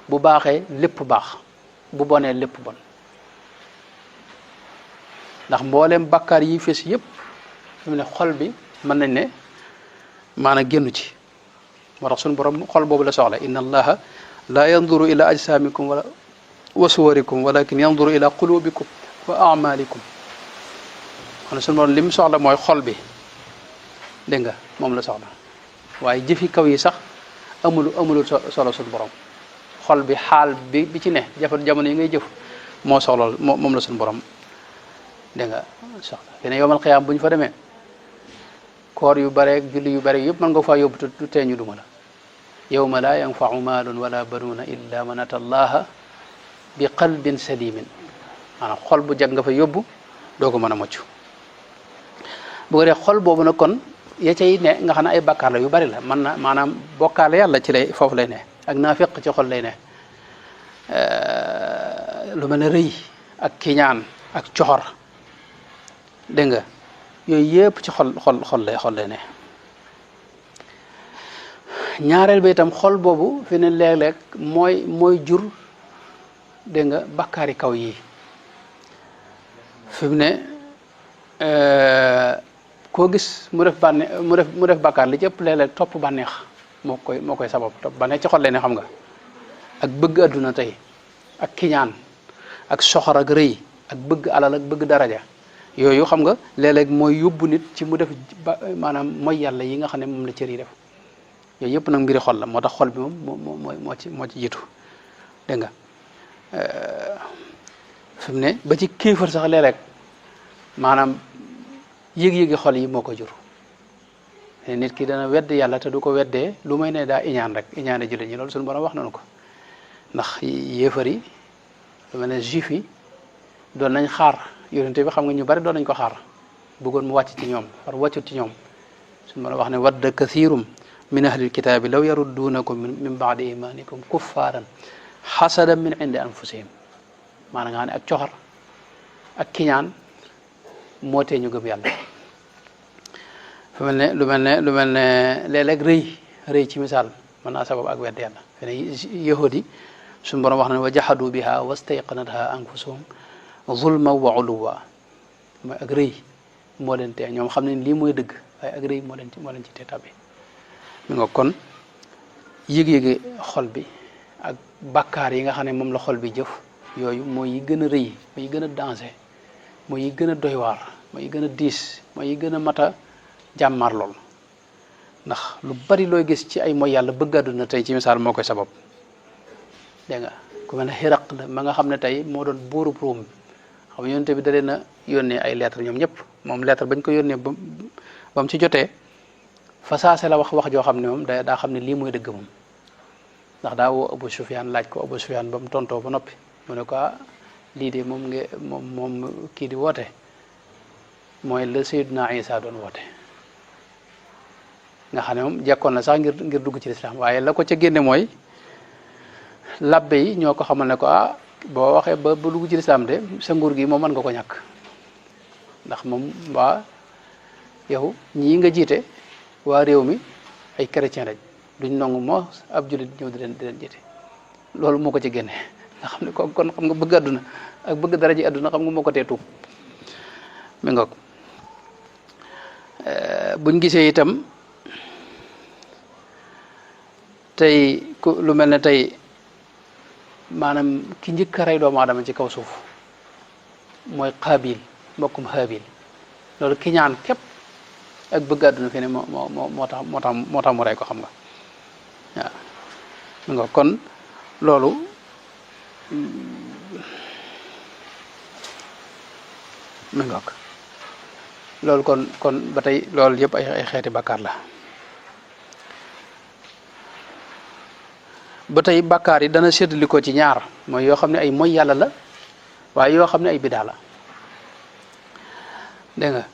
bu baaxee lépp baax bu bonee lépp bon ndax mboolem bakkaar yi fes yëpp fi mu ne xol bi mën nañ ne maanaam génnu ci moo tax suñu borom xol boobu la soxla inna allaha la yanduru ila ajsamikum wa suwarikum walakin yanduru ila qulubikum wa amalikum xam ne suñu borom li mu soxla mooy xol bi dégg nga moom la soxla waaye jëfi kaw yi sax amulul solo suñu borom xol bi xaal bi ci ne jamono yi ngay jëf moo soxla moom la suñu borom dégg nga soxla fi ne yowmal xiyaam bu ñu fa demee koor yu bare ak julli yu bare yëpp mën nga faa yóbbu te teeñu duma la yawma la yanfau maalun wala banuuna illa man ata allaha bi qalbin salimin maanaam xol bu jag nga fa yóbbu doo ko mën a mucc bu ko dee xol boobu nag kon ya cay ne nga xam ne ay bakkaar la yu bari la mën na maanaam bokkaale yàlla ci lay foofu lay ne ak naafiq ci xol lay ne lu mel ne rëy ak kiñaan ak coxor dégg nga yooyu yëpp ci xol lay ne ñaareel ba itam xol boobu fi ne léeg-léeg mooy jur dégg nga bakkaari kaw yi fi mu ne koo gis mu def bakkaar li ci ëpp léeg-léeg topp bànneex moo koy sabab topp bànneex ci xol lay ne xam nga ak bëgg adduna tey ak kiñaan ak soxor ak rëy ak bëgg alal ak bëgg daraja yooyu xam nga léeg-léeg mooy yóbbu nit ci mu def maanaam mooy yàlla yi nga xam ne moom la cër yi def yooyu yëpp nag mbiri xol la moo tax xol bi moom moo ci jiitu dégg nga fi mu ne ba ci kéefër sax léeg-léeg maanaam yëg-yëgi xol yi moo ko jur nit ki dana wedd yàlla te du ko weddee lu may ne daa iñaan rek iñaane jullit ñi loolu suñu borom wax nañu ko ndax yéefar yi lu mel ne juif yi doon nañ xaar yonente bi xam nga ñu bari doon nañ ko xaar bëggoon mu wàcc ci ñoom war wàccut ci ñoom suñu borom wax ne wadda kathirum min ahlil kitaabi law yarudduunakum min baadi imanikum kuffaaran xasadan min indi anfusihim maanaam nga xam ne ak coxor ak kiñaan moo tee ñu gëm yàlla lu mel ne léeg-léeg rëy ci misaal mën naa sabab ak wedd yàlla fe ne yahudi suñu borom wax na ne wa jahadu biha wastayqanatha anfusuhum zulman wa uluwa mooy ak rëy moo leen tee ñoom xam ne lii mooy dëgg waaye ak rëy moo leen ci tee tabbi mi nga kon yëg-yëgi xol bi ak bakkaar yi nga xam ne moom la xol bi jëf yooyu mooy yi gën a rëy mooy yi gën a danger mooy yi gën a doy waar mooy yi gën a diis mooy yi gën a mat a jàmmaar lool ndax lu bari looy gis ci ay mooy yàlla bëgg àdduna tey ci misaal moo koy sabab dégg nga ku mel ne xiraq la ma nga xam ne tey moo doon buurub Ruum xam nga yonent bi da leen a yónnee ay lettre ñoom ñëpp moom lettre bañ ko yónnee ba mu ci jotee fa saase la wax joo xam ne moom daa xam ne lii mooy dëgg moom ndax daa woo Abu Sufyaan laaj ko Abu Sufyaan ba mu tontoo ba noppi mu ne ko lii de moom kii di woote mooy la Seydina Isa doon woote nga xam ne moom jekkoon na sax ngir dugg ci lislaam waaye la ko ca génne mooy labbe yi ñoo ko xamal ne ko ah boo waxee ba dugg ci lislaam de sa nguur gi moom mën nga ko ñàkk ndax moom waa yow ñii nga jiite waa réew mi ay chrétien lañ duñ nangu moo ab jullit ñëw di leen jiite loolu moo ko ci génne nga xam ne kon xam nga bëgg àdduna ak bëgg dara ji àdduna xam nga moo ko tee tuub mi ngoog buñ gisee itam tey lu mel ne tey maanaam ki njëkk a rey doomu aadama ci kaw suuf mooy Qaabil mbokkum Haabil loolu ki ñaan képp ak bëgg àdduna fi ne moo tax mu rey ko xam nga waaw mi ngoog kon loolu mi ngoog loolu kon ba tey loolu yëpp ay xeeti bàkkaar la ba tey bàkkaar yi dana séddali ko ci ñaar mooy yoo xam ne ay moy yàlla la waaye yoo xam ne ay bidaa la dégg nga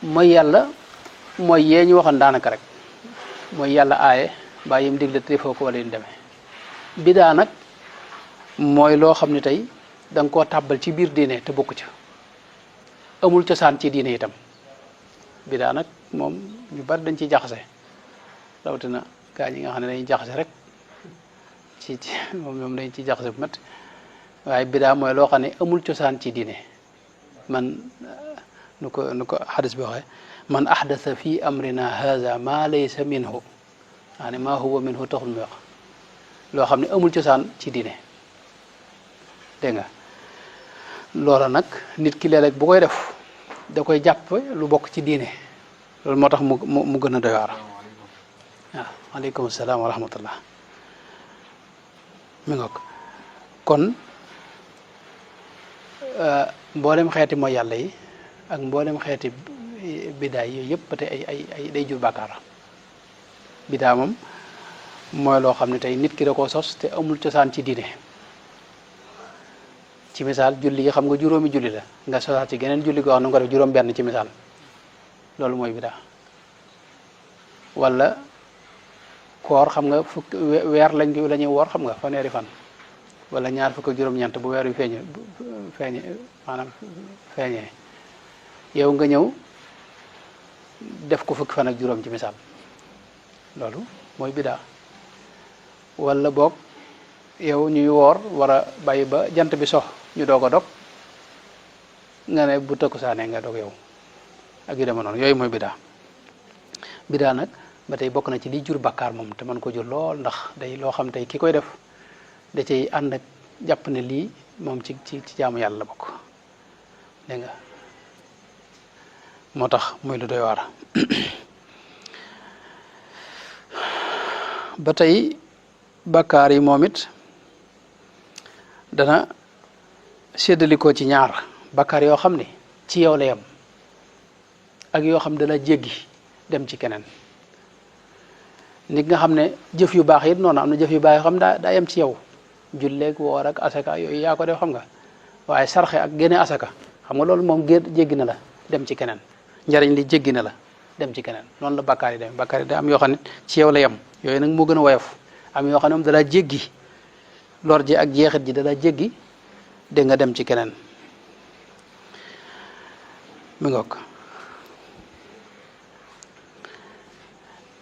mooy yàlla mooy yee ñu waxoon daanaka rek mooy yàlla aaye mbaa yim digle te defoo ko wala yu demee bidaa nag mooy loo xam ne tey da nga koo tàbbal ci biir diine te bokku ca amul cosaan ci diine itam bidaa nag moom ñu bari dañ ciy jaxase rawatina gaa ñi nga xam ne dañuy jaxase rek ci moom dañ ciy jaxase bu mat waaye bidaa mooy loo xam ne amul cosaan ci diine man nu ko xadis bi waxee man ahdasa fi amrina haza ma laysa minhu maanaam ma huwa minhu taxul muy wax loo xam ne amul cosaan ci diine dégg nga loola nag nit ki léeg-léeg bu koy def da koy jàpp lu bokk ci diine loolu moo tax mu gën a doy waar waaw aleykum salaam wa rahmatullah mi ngoog kon mboolem xeeti mooy yàlla yi ak mboolem xeeti bidaay yooyu yëpp ba tey ay day jur bàkkaar bidaa moom mooy loo xam ne tey nit ki da koo sos te amul cosaan ci diine ci misaal julli yi xam nga juróomi julli la nga sosaat ci geneen julli goo xam ne nga ko def juróom benn ci misaal loolu mooy bidaa wala koor xam nga fukk weer la ñuy woor xam nga fanweeri fan wala ñaar fukk ak juróom-ñeent bu weer wi feeñee yow nga ñëw def ko fukki fan ak juróom ci misaal loolu mooy bidaa wala boog yow ñuy woor war a bàyyi ba jant bi sox ñu doog a dog nga ne bu takkusaanee nga dog yow ak yu deme noonu yooyu mooy bidaa nag ba tey bokk na ci liy jur bàkkaar moom te man ko jur lool ndax day loo xam tey ki koy def da cay ànd ak jàpp ne lii moom ci jaamu yàlla la bokk dégg nga moo tax muy lu doy waar ba tey bàkkaar yi moom it dana séddalikoo ci ñaar bàkkaar yoo xam ne ci yow la yem ak yoo xam dana jéggi dem ci keneen nit nga xam ne jëf yu baax it noonu am na jëf yu baax yoo xam daa yem ci yow julleeg woor ak asaka yooyu yaa ko def xam nga waaye sarxe ak génne asaka xam nga loolu moom jéggi na la dem ci keneen njariñ li jéggi na la dem ci keneen noonu la bàkkaar yi dem bàkkaar yi da am yoo xam ne ci yow la yem yooyu nag moo gën a woyof am yoo xam ne moom dalaa jéggi lor ji ak jeexit ji dalaa jéggi dégg nga dem ci keneen mi ngoog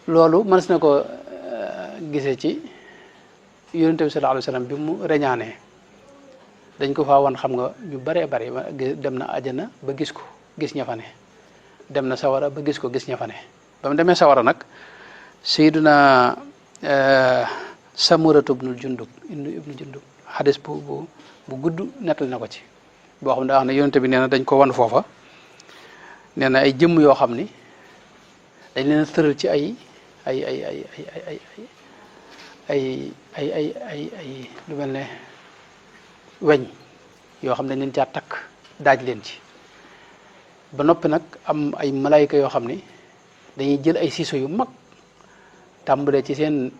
loolu mënees na ko gisee ci yonent bi sallallahu alayhi wa sallam bi mu reñaanee dañ ko faa wan xam nga ñu baree bari dem na ajana ba gis ko gis ña fa ne dem na sawara ba gis ko gis ña fa ne ba mu demee sawara nag sayyiduna Samuratu ibnu Jundub xadis bu gudd nettal na ko ci boo xam ne daa wax ne yonent bi nee na dañ ko wan foofa nee na ay jëmm yoo xam ni dañ leen a tëral ci ay lu mel ne weñ yoo xam ne dañ leen caa takk daaj leen ci ba noppi nag am ay malayka yoo xam ni dañuy jël ay siiso yu mag tàmbalee ci seen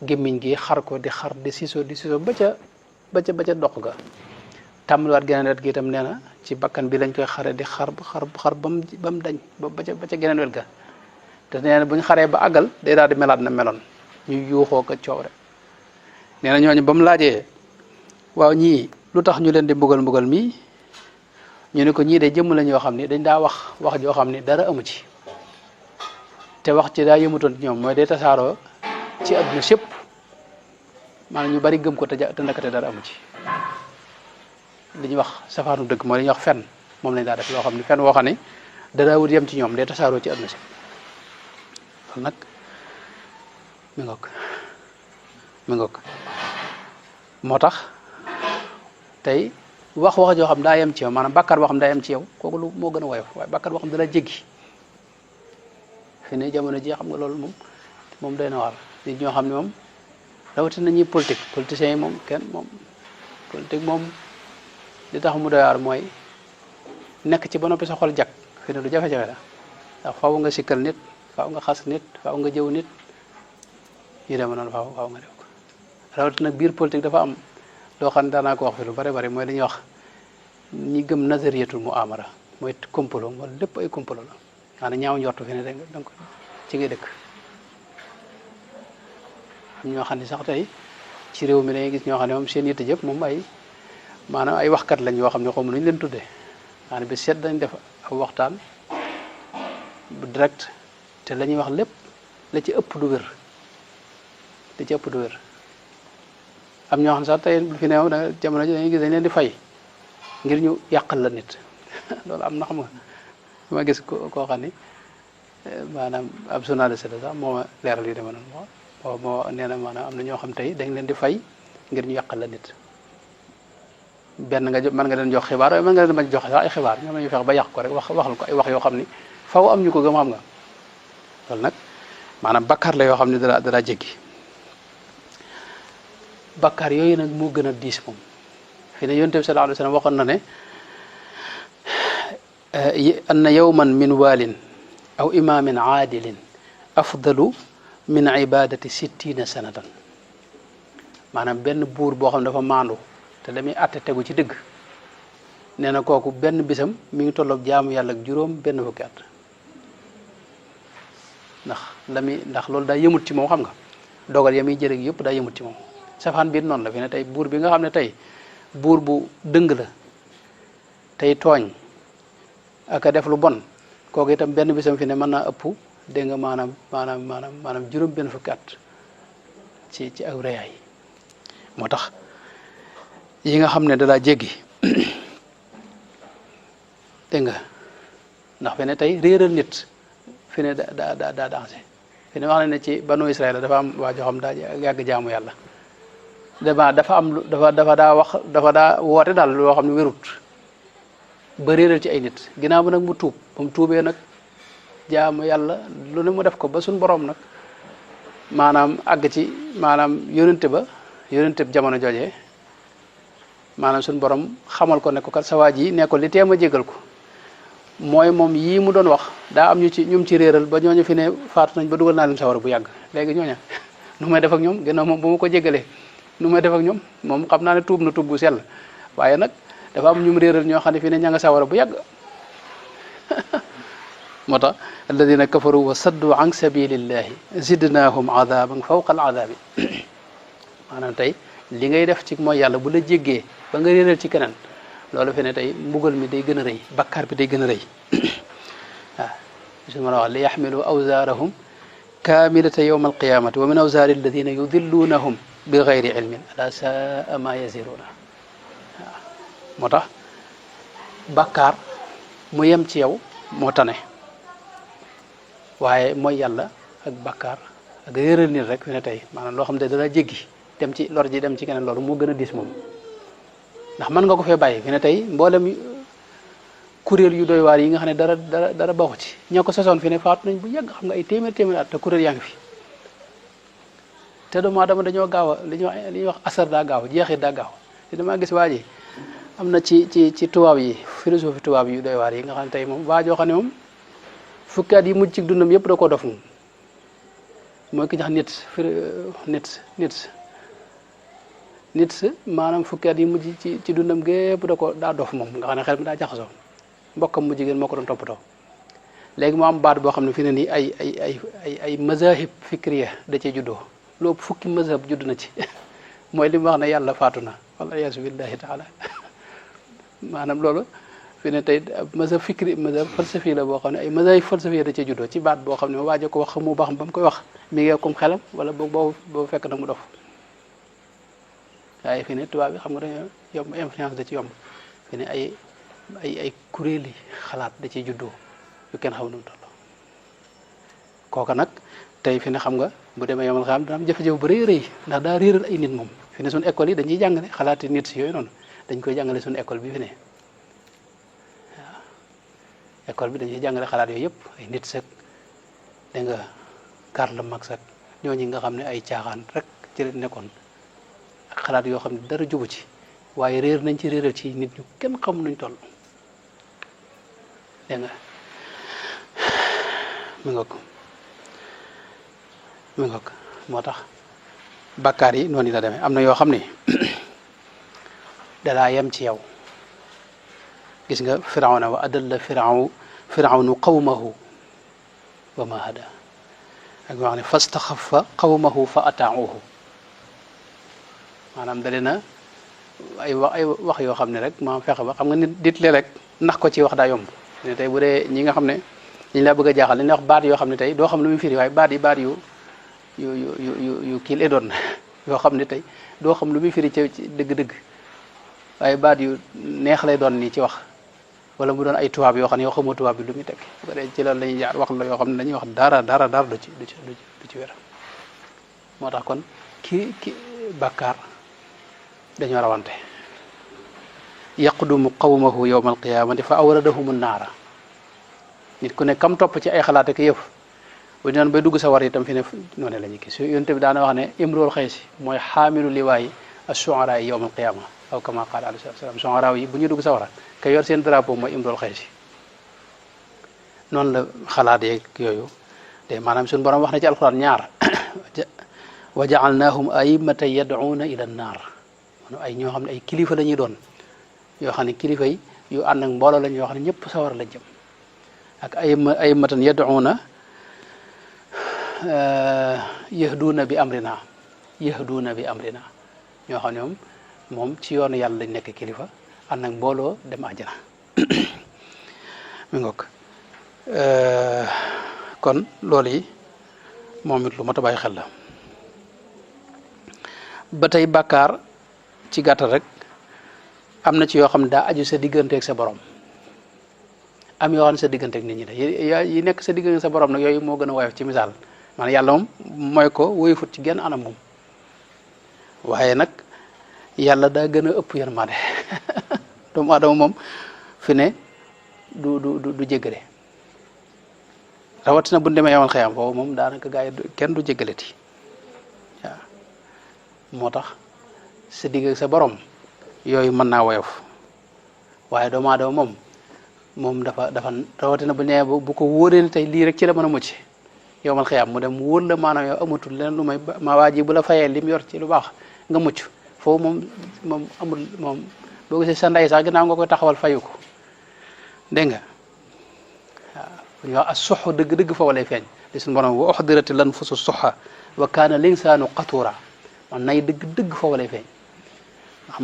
gémmiñ gi xar ko di xar di siiso ba ca dox ga tàmbaliwaat geneen wet gi itam nee na ci bakkan bi lañ koy xare di xar ba mu dañ ba ca geneen wet ga te nee na bu ñu xaree ba àggal day daal di melaat na meloon ñu yuuxoo ko coow rek nee na ñooñu ba mu laajee waaw ñii lu tax ñu leen di mbugal mii ñu ne ko ñii de jëmm la ñoo xam ni dañ daa wax joo xam ni dara amu ci te wax ci daa yëmutoon ci ñoom mooy day tasaaroo ci adduna sépp maanaam ñu bari gëm ko te ndakate dara amu ci li ñuy wax safaanu dëgg mooy li ñuy wax fen moom lañ daa def loo xam ni fen woo xam ne dara wut yem ci ñoom day tasaaroo ci adduna sépp loolu nag mi ngoog moo tax tey wax joo xam daa yem ci yow maanaam bàkkaar boo xam daa yem ci yow kooku lu moo gën a woyof waaye bàkkaar boo xam dala jéggi fi ne jamono ji xam nga loolu moom doy na waar nit ñoo xam ne moom rawatina ñuy politiciens yi moom politique moom li tax mu doy waar mooy nekk ci ba noppi sa xol jag fi ne lu jafe-jafe la ndax faaw nga sikkal nit faaw nga xas nit faaw nga jëw nit yu deme noonu faaw nga def ko rawatina biir politique dafa am loo xam ne daanaa ko wax fi lu bari bari mooy dañuy wax ñi gëm nazariyatul muamara mooy complot mooy lépp ay complot la maanaam ñaaw njortu fi ne danga ko ci ngay dëkk am ñoo xam ne sax tey ci réew mi dañuy gis ñoo xam ne moom seen yitte jëpp moom maanaam ay waxkat lañ yoo xam ne xamu nuñu leen tuddee maanaam bi seet dañ def aw waxtaan bu direct te la ñuy wax lépp la ci ëpp du wér am ñoo xam sax tey fi neew da jamono ji dañuy gis dañ leen di fay ngir ñu yàqal la nit loolu am na xam nga ma gis koo xam ni maanaam ab journaliste la sax moo ma leeral yu deme noonu moo nee na maanaam am na ñoo xam tey dañ leen di fay ngir ñu yàqal la nit benn nga mën nga leen jox xibaar waaye mën nga leen bañ jox sax ay xibaar ñoom la ñuy fex ba yàq ko rek waxal ko ay wax yoo xam ni faw am ñu ko gëm xam nga loolu nag maanaam bakkaar la yoo xam ne dara jéggi bakkaar yooyu nag moo gën a diis moom fi ne yonent bi sallallahu alayhi wa sallam waxoon na ne anna yawman min waalin aw imaamin aadilin afdalu min ibadati sittina sanatan maanaam benn buur boo xam ne dafa maandu te la muy atte tegu ci dëgg nee na kooku benn bisam mi ngi tolloog jaamu yàlla ak juróom benn fukki at ndax loolu daa yëmut ci moom xam nga dogal ya muy jële yëpp daa yëmut ci moom safaan biir noonu la fi ne tey buur bi nga xam ne tey buur bu dëng la tey tooñ ak a def lu bon kooku itam benn bisam fi ne mën naa ëpp dégg nga maanaam juróom benn fukki at ci aw reyaay moo tax yi nga xam ne dalaa jéggi dégg nga ndax fi ne tey réeral nit fi ne daa dansé fi ne wax na ne ci banu Israël dafa am waa joo xam daa yàgg jaamu yàlla dafa daa woote daal loo xam ne wérut ba réeral ci ay nit ginnaaw bi nag mu tuub ba mu tuubee nag jaamu yàlla lu ne mu def ko ba suñ borom nag maanaam àgg ci maanaam yónente jamono joojee maanaam suñ borom xamal ko ne ko kat sa waa ji ne ko li teem a jégal ko mooy moom yii mu doon wax daa am ñum ci réeral ba ñooñu fi ne faatu nañ ba dugal naa leen sawara bu yàgg léegi ñooña nu may def ak ñoom ginnaaw moom bu ma ko jégalee nu may def ak ñoom moom xam naa ne tuub na tuub bu sell waaye nag dafa am ñum réeral ñoo xam ne fi ne ña nga sawara bu yàgg moo tax alladina kafaru wa saddu an sabilillahi zidnahum adaban fawqa al adabi maanaam tey li ngay def ci mooy yàlla bu la jéggee ba nga réeral ci keneen loolu fi ne tey mbugal mi day gën a rëy bakkaar bi day gën a rëy waaw su ma la wax li yaxmilu awzaarahum kaamilata yawma alqiyamati wa min awzaari alladina yudilluunahum bi gayri ilmin ala saa ma yaziruuna waaw moo tax bakkaar mu yem ci yow moo tane waaye mooy yàlla ak bakkaar ak réeral nit rek fi ne tey maanaam loo xam ne dana jéggi dem ci lor ji dem ci keneen loolu moo gën a diis moom ndax mën nga ko fee bàyyi fi ne tey mboolem kuréel yu doy waar yi nga xam ne dara baxu ci ñoo ko sosoon fi ne faatu nañ bu yàgg xam nga ay téeméer at te kuréel yaa ngi fi te doomu aadama dañoo gaaw a li ñuy wax asar daa gaaw jeexit daa gaaw te damaa gis waa ji am na ci tubaab yi philosophie tubaab yu doy waar yi nga xam ne tey moom waa joo xam ne moom fukki at yi mujj ci dundam yëpp da koo dof moom mooy ki ñax nit maanaam fukki at yi mujj ci dundam gépp daa dof moom nga xam ne xel mi daa jaxasoo mbokkam mu jigéen moo ko doon toppatoo léegi mu am baat boo xam ne fi ne nii ay mazahib fikriya da cee juddoo lu ëpp fukki mazhab judd na ci mooy li mu wax ne yàlla faatu na wala yaasu billahi taala maanaam loolu fi ne tey mazhab fikri mazhab falsafi la boo xam ne ay mazhab falsafi da cee juddoo ci baat boo xam ne waajo ko wax xamu baax ba mu koy wax mi ngi comme xelam wala boo fekk nag mu dof waaye fi ne tubaab bi xam nga dañoo yomb influence da ci yomb fi ne ay kuréeli xalaat da ciy juddoo yu kenn xaw nu mu toll kooka nag tey fi ne xam nga bu demee yomal xam dana am jafe-jafe bu rëy rëy ndax daa réeral ay nit moom fi ne suñu école yi dañuy jàngale xalaati nit si yooyu noonu dañ koy jàngale suñu école bi fi ne waaw école bi dañuy jàngale xalaat yooyu yëpp ay nit sek da nga Karl Marx ak ñooñu nga xam ne ay caaxaan rek ci la nekkoon ak xalaat yoo xam ne dara jubu ci waaye réer nañ ci réeral ci nit ñu kenn xam nuñ toll dégg nga mi ngoog moo tax bakkaar yi noonu la demee am na yoo xam ne dalaa yem ci yow gis nga firawna wa adalla firawnu qawmahu wa ma hada ak wax ne fastaxafa qawmahu fa ata'uhu maanaam da na ay wax yoo xam ne rek maam fexe ba xam nga nit dit le rek nax ko ci wax daa yomb ne tey bu dee ñi nga xam ne liñ laa bëgg a jaaxal li ñuy wax baat yoo xam ne tey doo xam lu muy firi waaye baat yu kii lay doon yoo xam ne tey doo xam lu muy firi ci dëgg-dëgg waaye baat yu neex lay doon nii ci wax wala mu doon ay tubaab yoo xam ne yoo xamoo tubaab bi lu muy tekki bu ko dee ci loolu lañuy jaar wax la yoo xam ne dañuy wax dara du ci wér moo tax kon ki bàkkaar dañoo rawante yaqdumu qawmahu yawma alqiyamati fa awradahum naara nit ku ne kam topp ci ay xalaat ak yëf bu ñu bay dugg sa war itam fi ne noonu la ñuy gis yonent bi daana wax ne imrul xaysi mooy xaamilu liwaayi ash-shu'araa yi yawm al-qiyaama aw kama qaala alayhi salaam shu'araa yi bu ñu dugg sa war ka yor seen drapeau mooy imrul xaysi noonu la xalaat yeeg yooyu te maanaam suñu borom wax na ci alquran ñaar wa ja'alnaahum a'immatan yad'uuna ila an-naar ay ñoo xam ne ay kilifa la ñuy doon yoo xam ne kilifa yi yu ànd ak mbooloo lañ yoo xam ne ñëpp sawar la jëm ak a'immatan yad'uuna yahduuna bi amrina ñoo xam ne moom ci yoonu yàlla lañ nekk kilifa ànd ak mbooloo dem àjjana mi ngoog kon loolu yi moom it lu mat a bàyyi xel la ba tey bàkkaar ci gàttal rek am na ci yoo xam ne daa aju sa digganteeg sa borom am yoo xam ne sa digganteeg nit ñi de yi nekk sa diggante sa borom nag yooyu moo gën a woyof ci misaal maanaam yàlla moom mooy ko woyofut ci genn anam moom waaye nag yàlla daa gën a ëpp yërmande doomu aadama moom fi ne du jéggale rawatina bu ñu demee yamal xëyam foofu moom daanaka gaa yi kenn du jéggaleti waaw moo tax sa digg sa borom yooyu mën naa woyof waaye doomu aadama moom dafa rawatina bu nee bu ko wóoree ne tey lii rek ci la mën a mucc yowmal xiyaam mu dem wóor la maanaam yow amatul leneen lu may ma waa ji bu la fayee lim yor ci lu baax nga mucc foofu moom amul moom boo gisee sa ndey sax ginnaaw nga koy taxawal fayu ko dégg nga waaw ñu wax as suxu dëgg-dëgg foofu lay feeñ li suñu borom wa uxdirati lanfusu suxa wa kaana linsaanu qatuura man nay dëgg-dëgg foofu lay feeñ ndax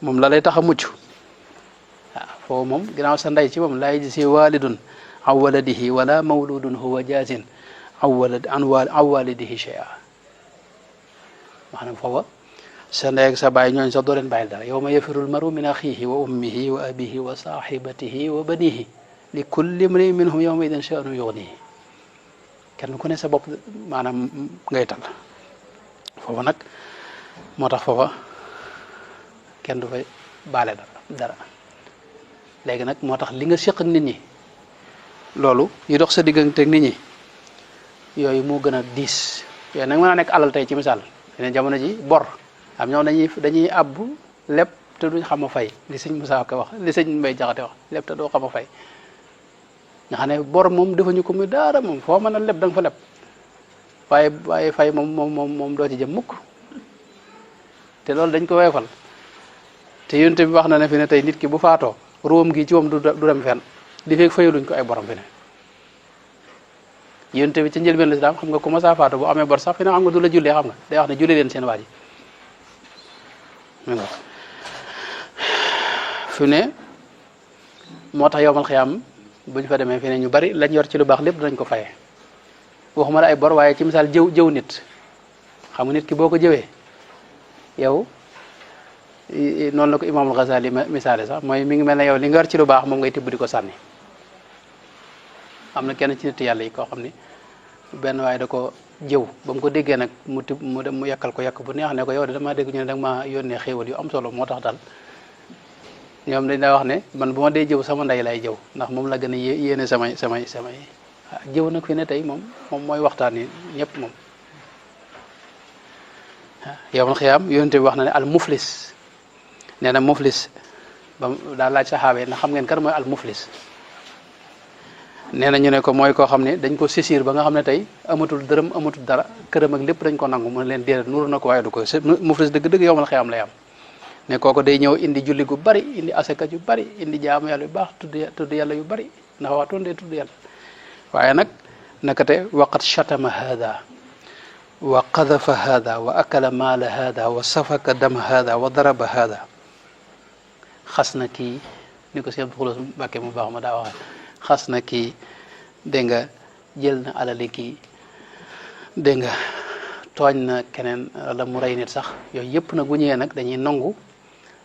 moom la lay tax a mucc waaw foofu moom ginnaaw sa ndey ci moom laa yajzi walidun an waladihi wala mawludun huwa jaazin an walidihi shay'a maanaam foofa sa ndey ak sa baay ñooñu sax doo leen bàyyil dara yawma yafirul maru min axihi wa ummihi wa abihi wa sahibatihi wa banihi li kulli imri'in minhum yawma idin sha'nun yughnihi kenn ku ne sa bopp maanaam ngay tal foofa nag moo tax foofa kenn du fay baale dara léegi nag moo tax li nga séq ak nit ñi loolu yi dox sa digganteeg nit ñi yooyu moo gën a diis yooyu nag mën a nekk alal tey ci misaal yeneen jamono ji bor am ñoom dañuy abbu lépp te duñ xam a fay li sëñ Moussa ko wax li sëñ Mbay Jaxate wax lépp te doo xam a fay nga xam ne bor moom defuñu ko muy dara moom foo mën a leb da nga fa leb waaye fay moom doo ci jëm mukk te loolu dañ ko weefal te yonte bi wax na ne fi ne tey nit ki bu faatoo róom gi ci moom du dem fenn li fekk fayaluñ ko ay borom fi ne yonte bi ci njëlbeen lislaam xam nga ku ma saa faatu bu amee bor sax fi ne xam nga du la jullee xam nga day wax ne julli leen seen waa ji fi ne moo tax yowmal xiyaam buñ fa demee fi ne ñu bari lañ yor ci lu baax lépp dinañ ko faye waxuma la ay bor waaye ci misaal jëw nit xam nga nit ki boo ko jëwee yow noonu la ko imaamul Ghazali misaale sax mooy mi ngi mel ne yow li nga yor ci lu baax moom ngay tibb di ko sànni am na kenn ci nit yàlla yi koo xam ni benn waaye da ko jëw ba mu ko déggee nag mu dem mu yàkkal ko yàkk bu neex ne ko yow de damaa dégg ñu ne danga maa yónnee xéewal yu am solo moo tax daal ñoom dañ daa wax ne man bu ma dee jëw sama ndey lay jëw ndax moom la gën a yéene samay jëw nag fi ne tey moom mooy waxtaan yi ñëpp moom yowmal xiyaam yonent bi wax na ne al muflis nee na muflis ba daal laaj saxaaba yi na xam ngeen kan mooy al muflis nee na ñu ne ko mooy koo xam ne dañ ko saisir ba nga xam ne tey amatul dërëm amatul dara këram ak lépp dañ ko nangu mu ne leen déedéet nuru na ko waaye du ko muflis dëgg-dëgg yowmal xiyaam lay am ne kooku day ñëw indi julli gu bari indi asaka yu bari indi jaamu yàlla yu baax tudd yàlla yu bari ndax waxtoon dee tudd yàlla waaye nag nakate waqat shatama hada wa qadafa hada wa akala maala hada wa safaka dama hada wa daraba hada xas na kii ni ko seen xulos Mbàkke mu baax ma daa waxe xas na kii dégg nga jël na alali kii dégg nga tooñ na keneen wala mu rey nit sax yooyu yëpp nag bu ñëwee nag dañuy nangu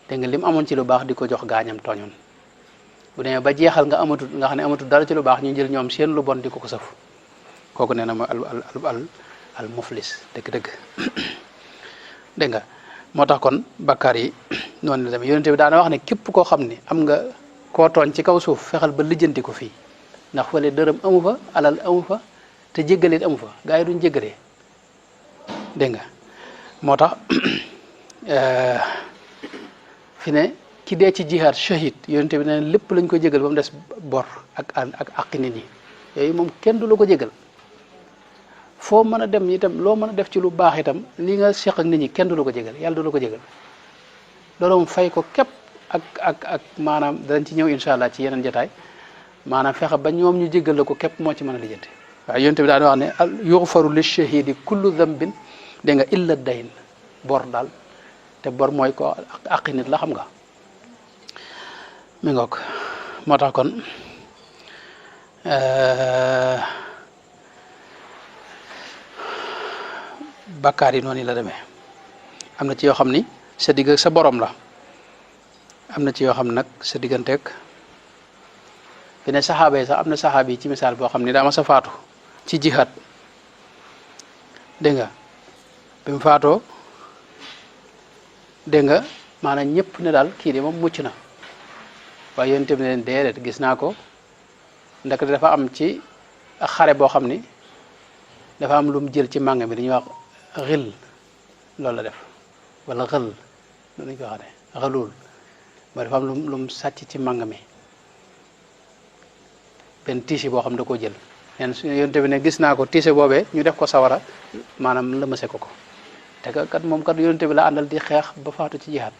dégg nga lim amoon ci lu baax di ko jox gaañam tooñoon bu demee ba jeexal nga xam ne amatul dara ci lu baax ñu jël ñoom seen lu bon di ko saf kooku nee na mooy al muflis dëgg-dëgg dégg nga moo tax kon bakkaar yi noonu la demee yonente bi daana wax ne képp koo xam ne am nga koo tooñ ci kaw suuf fexal ba lijjanti ko fii ndax fële dërëm amu fa alal amu fa te jéggalit amu fa gaa yi duñ jéggalee dégg nga moo tax fi ne ki dee ci jihaad shahid yonente bi ne lépp lañ ko jégal ba mu des bor ak aqi nit ñi yooyu moom kenn du la ko jégal foo mën a dem itam loo mën a def ci lu baax itam li nga seq ak nit ñi kenn du la ko jégal yàlla du la ko jégal loolu moom fay ko képp ak maanaam danañ ci ñëw incha allah ci yeneen jotaay maanaam fexe ba ñoom ñu jégal la ko képp moo ci mën a lijjanti waaye yonente bi daan wax ne yughfaru li shahidi kullu dhanbin dégg nga illa dayn bor daal te bor mooy ko aqi nit la xam nga mi ngoog moo tax kon bakkaar yi noonu la demee am na ci yoo xam ni sa digg ak sa borom la am na ci yoo xam nag sa digganteeg fi ne saxaaba yi sax am na saxaaba yi ci misaal boo xam ni daa ma sa faatu ci jihaad dégg nga bi mu faatoo dégg nga maanaam ñëpp ne daal kii de moom mucc na waaye yéen itam ne leen déedéet gis naa ko ndax dafa am ci xare boo xam ni dafa am lu mu jël ci màng mi dañuy wax xil loolu la def wala xël loolu lañ ko waxee xëlul mooy dafa am lu mu sàcc ci màng mi benn tiisi boo xam da koo jël neen su yonte bi ne gis naa ko tiise boobee ñu def ko sawara maanaam lëmase ko te kat moom kat yonte bi la àndal di xeex ba faatu ci jihaad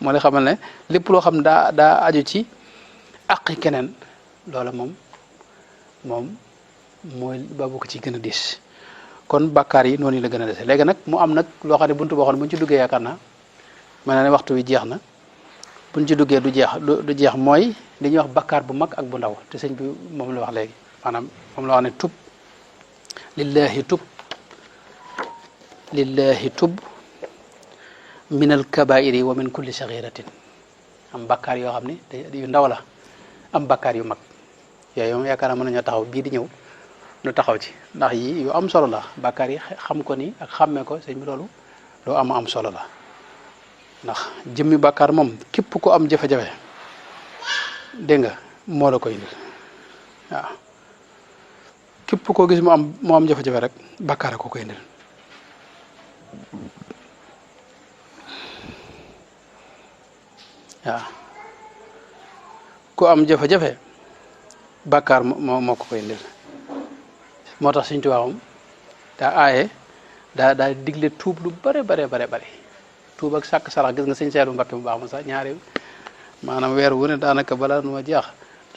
moo lay xamal ne lépp loo xam daa aju ci àqi keneen loola moom mooy babu ko ci gën a diis kon bàkkaar yi noonu la gën a dese léegi nag mu am nag loo xam ne buntu boo xam ne bu ñu ci duggee yaakaar naa mel na ne waxtu wi jeex na bu ñu ci duggee du jeex mooy li ñuy wax bàkkaar bu mag ak bu ndaw te sëñ bi moom la wax léegi maanaam moom la wax ne tub lillahi tub min al kabairi wa min kulli saghiratin am bàkkaar yoo xam ne yu ndaw la am bàkkaar yu mag yooyu moom yaakaar naa mën nañoo taxaw bii di ñëw nu taxaw ci ndax yi yu am solo la bàkkaar yi xam ko ni ak xàmmee ko sëñ bi loolu loo am solo la ndax jëmmi bàkkaar moom képp ko am jafe-jafe dégg nga moo la koy indil waaw képp koo gis mu am jafe-jafe rek bàkkaar ko koy indil waaw ku am jafe-jafe bàkkaar moo ko koy indil moo tax Sëñ Tuubaa moom daa aaye daa digle tuub lu bare tuub ak sàkk sarax gis nga sëñ Seedu Mbakke mu baax ma sax ñaari maanaam weer wu ne daanaka balaa nu ma jeex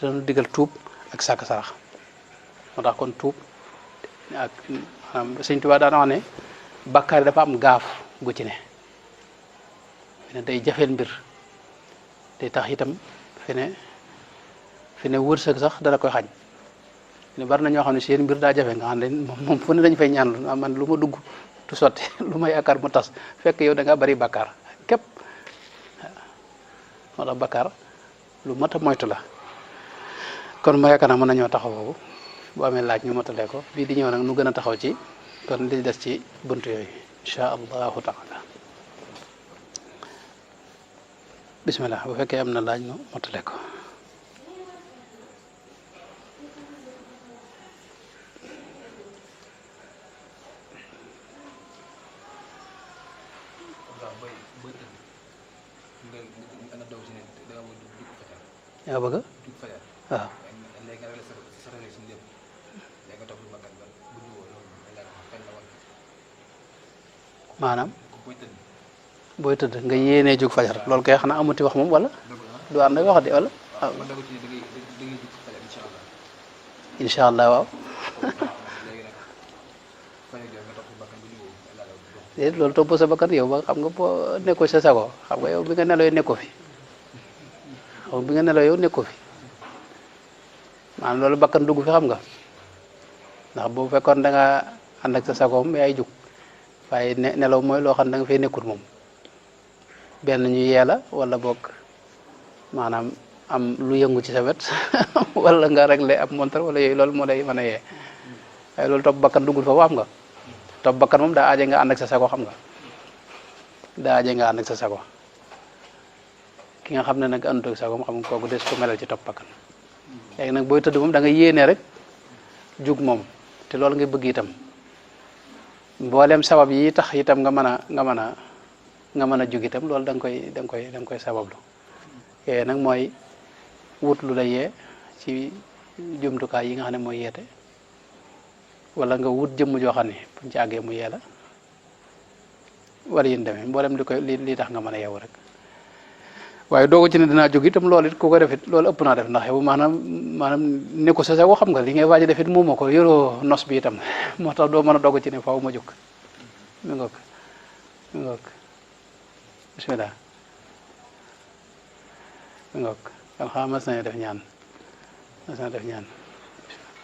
dañu digal tuub ak sàkk sarax moo tax kon tuub ak maanaam Sëñ Tuubaa daana wax ne bàkkaar yi dafa am gaaf gu ci ne ne day jafeel mbir day tax itam fi ne wërsëg sax dala koy xañ ne bari na ñoo xam ne seen mbir daa jafe nga xam ne moom fu ne dañu fay ñaan man lu ma dugg tu sotti lu ma yaakaar mu tas fekk yow da ngaa bari bakkaar képp moo tax bakkaar lu mat a moytu la kon ma yaakaar naa mën nañoo taxaw boobu bu amee laaj ñu motalee ko bii di ñëw nag nu gën a taxaw ci kon li des ci buntu yooyu insha allahu taala bismillah bu fekkee am na laaj nu motalee ko yaa bëgg waaw maanaam booy tëdd nga yéenee jug fajar loolu kay xanaa amuti wax moom wala du ànd ak wax de wala waaw incha allah waaw déet loolu topp sa bakkan yow ba xam nga boo nekkoo sa sago xam nga yow bi nga neloo nekkoo fi xam bi nga neloo yow nekkoo fi maanaam loolu bakkan dugg fi xam nga ndax bu fekkoon da nga ànd ak sa sagoom yaay jug waaye nelaw mooy loo xam ne da nga fay nekkut moom benn ñu yeela wala boog maanaam am lu yëngu ci sa wet wala nga réglé ab montar wala yooyu loolu moo lay mën a yee waaye loolu topp bakkan duggul foofu xam nga topp bakkan moom daa aaje nga ànd ak sa sago xam nga daa aaje nga ànd ak sa sago ki nga xam ne nag àndut ak sagoom xam nga kooku des ko melal ci topp bakkan léegi nag booy tëdd moom da nga yéene rek jug moom te loolu nga bëgg itam mboolem sabab yi tax itam nga mën a jug itam loolu da nga koy sabablu yooyu nag mooy wut lu la yee ci jumtukaay yi nga xam ne mooy yeete wala nga wut jëmm joo xam ne buñ ci àggee mu yee la wala yéen demee mboolem li tax nga mën a yeewu rek waaye doogu ci ne dinaa jóg itam loolu it ku ko defit loolu ëpp naa def ndax yow maanaam ne ko sa sago xam nga li ngay waaj a defit muuma ko yoroo nos bi itam moo tax doo mën a doogu ci ne faaw ma jóg mi ngoog bismillah mi ngoog kon xam mas nañu def ñaan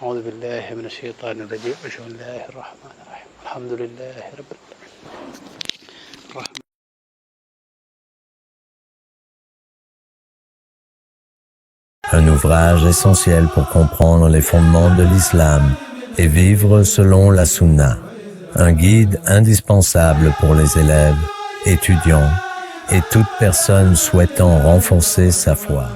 أعوذ بالله من الشيطان الرجيم بسم الله الرحمن الرحيم الحمد لله رب العالمين Un ouvrage essentiel pour comprendre les fondements de l'islam et vivre selon la sunna. Un guide indispensable pour les élèves, étudiants et toute personne souhaitant renforcer sa foi.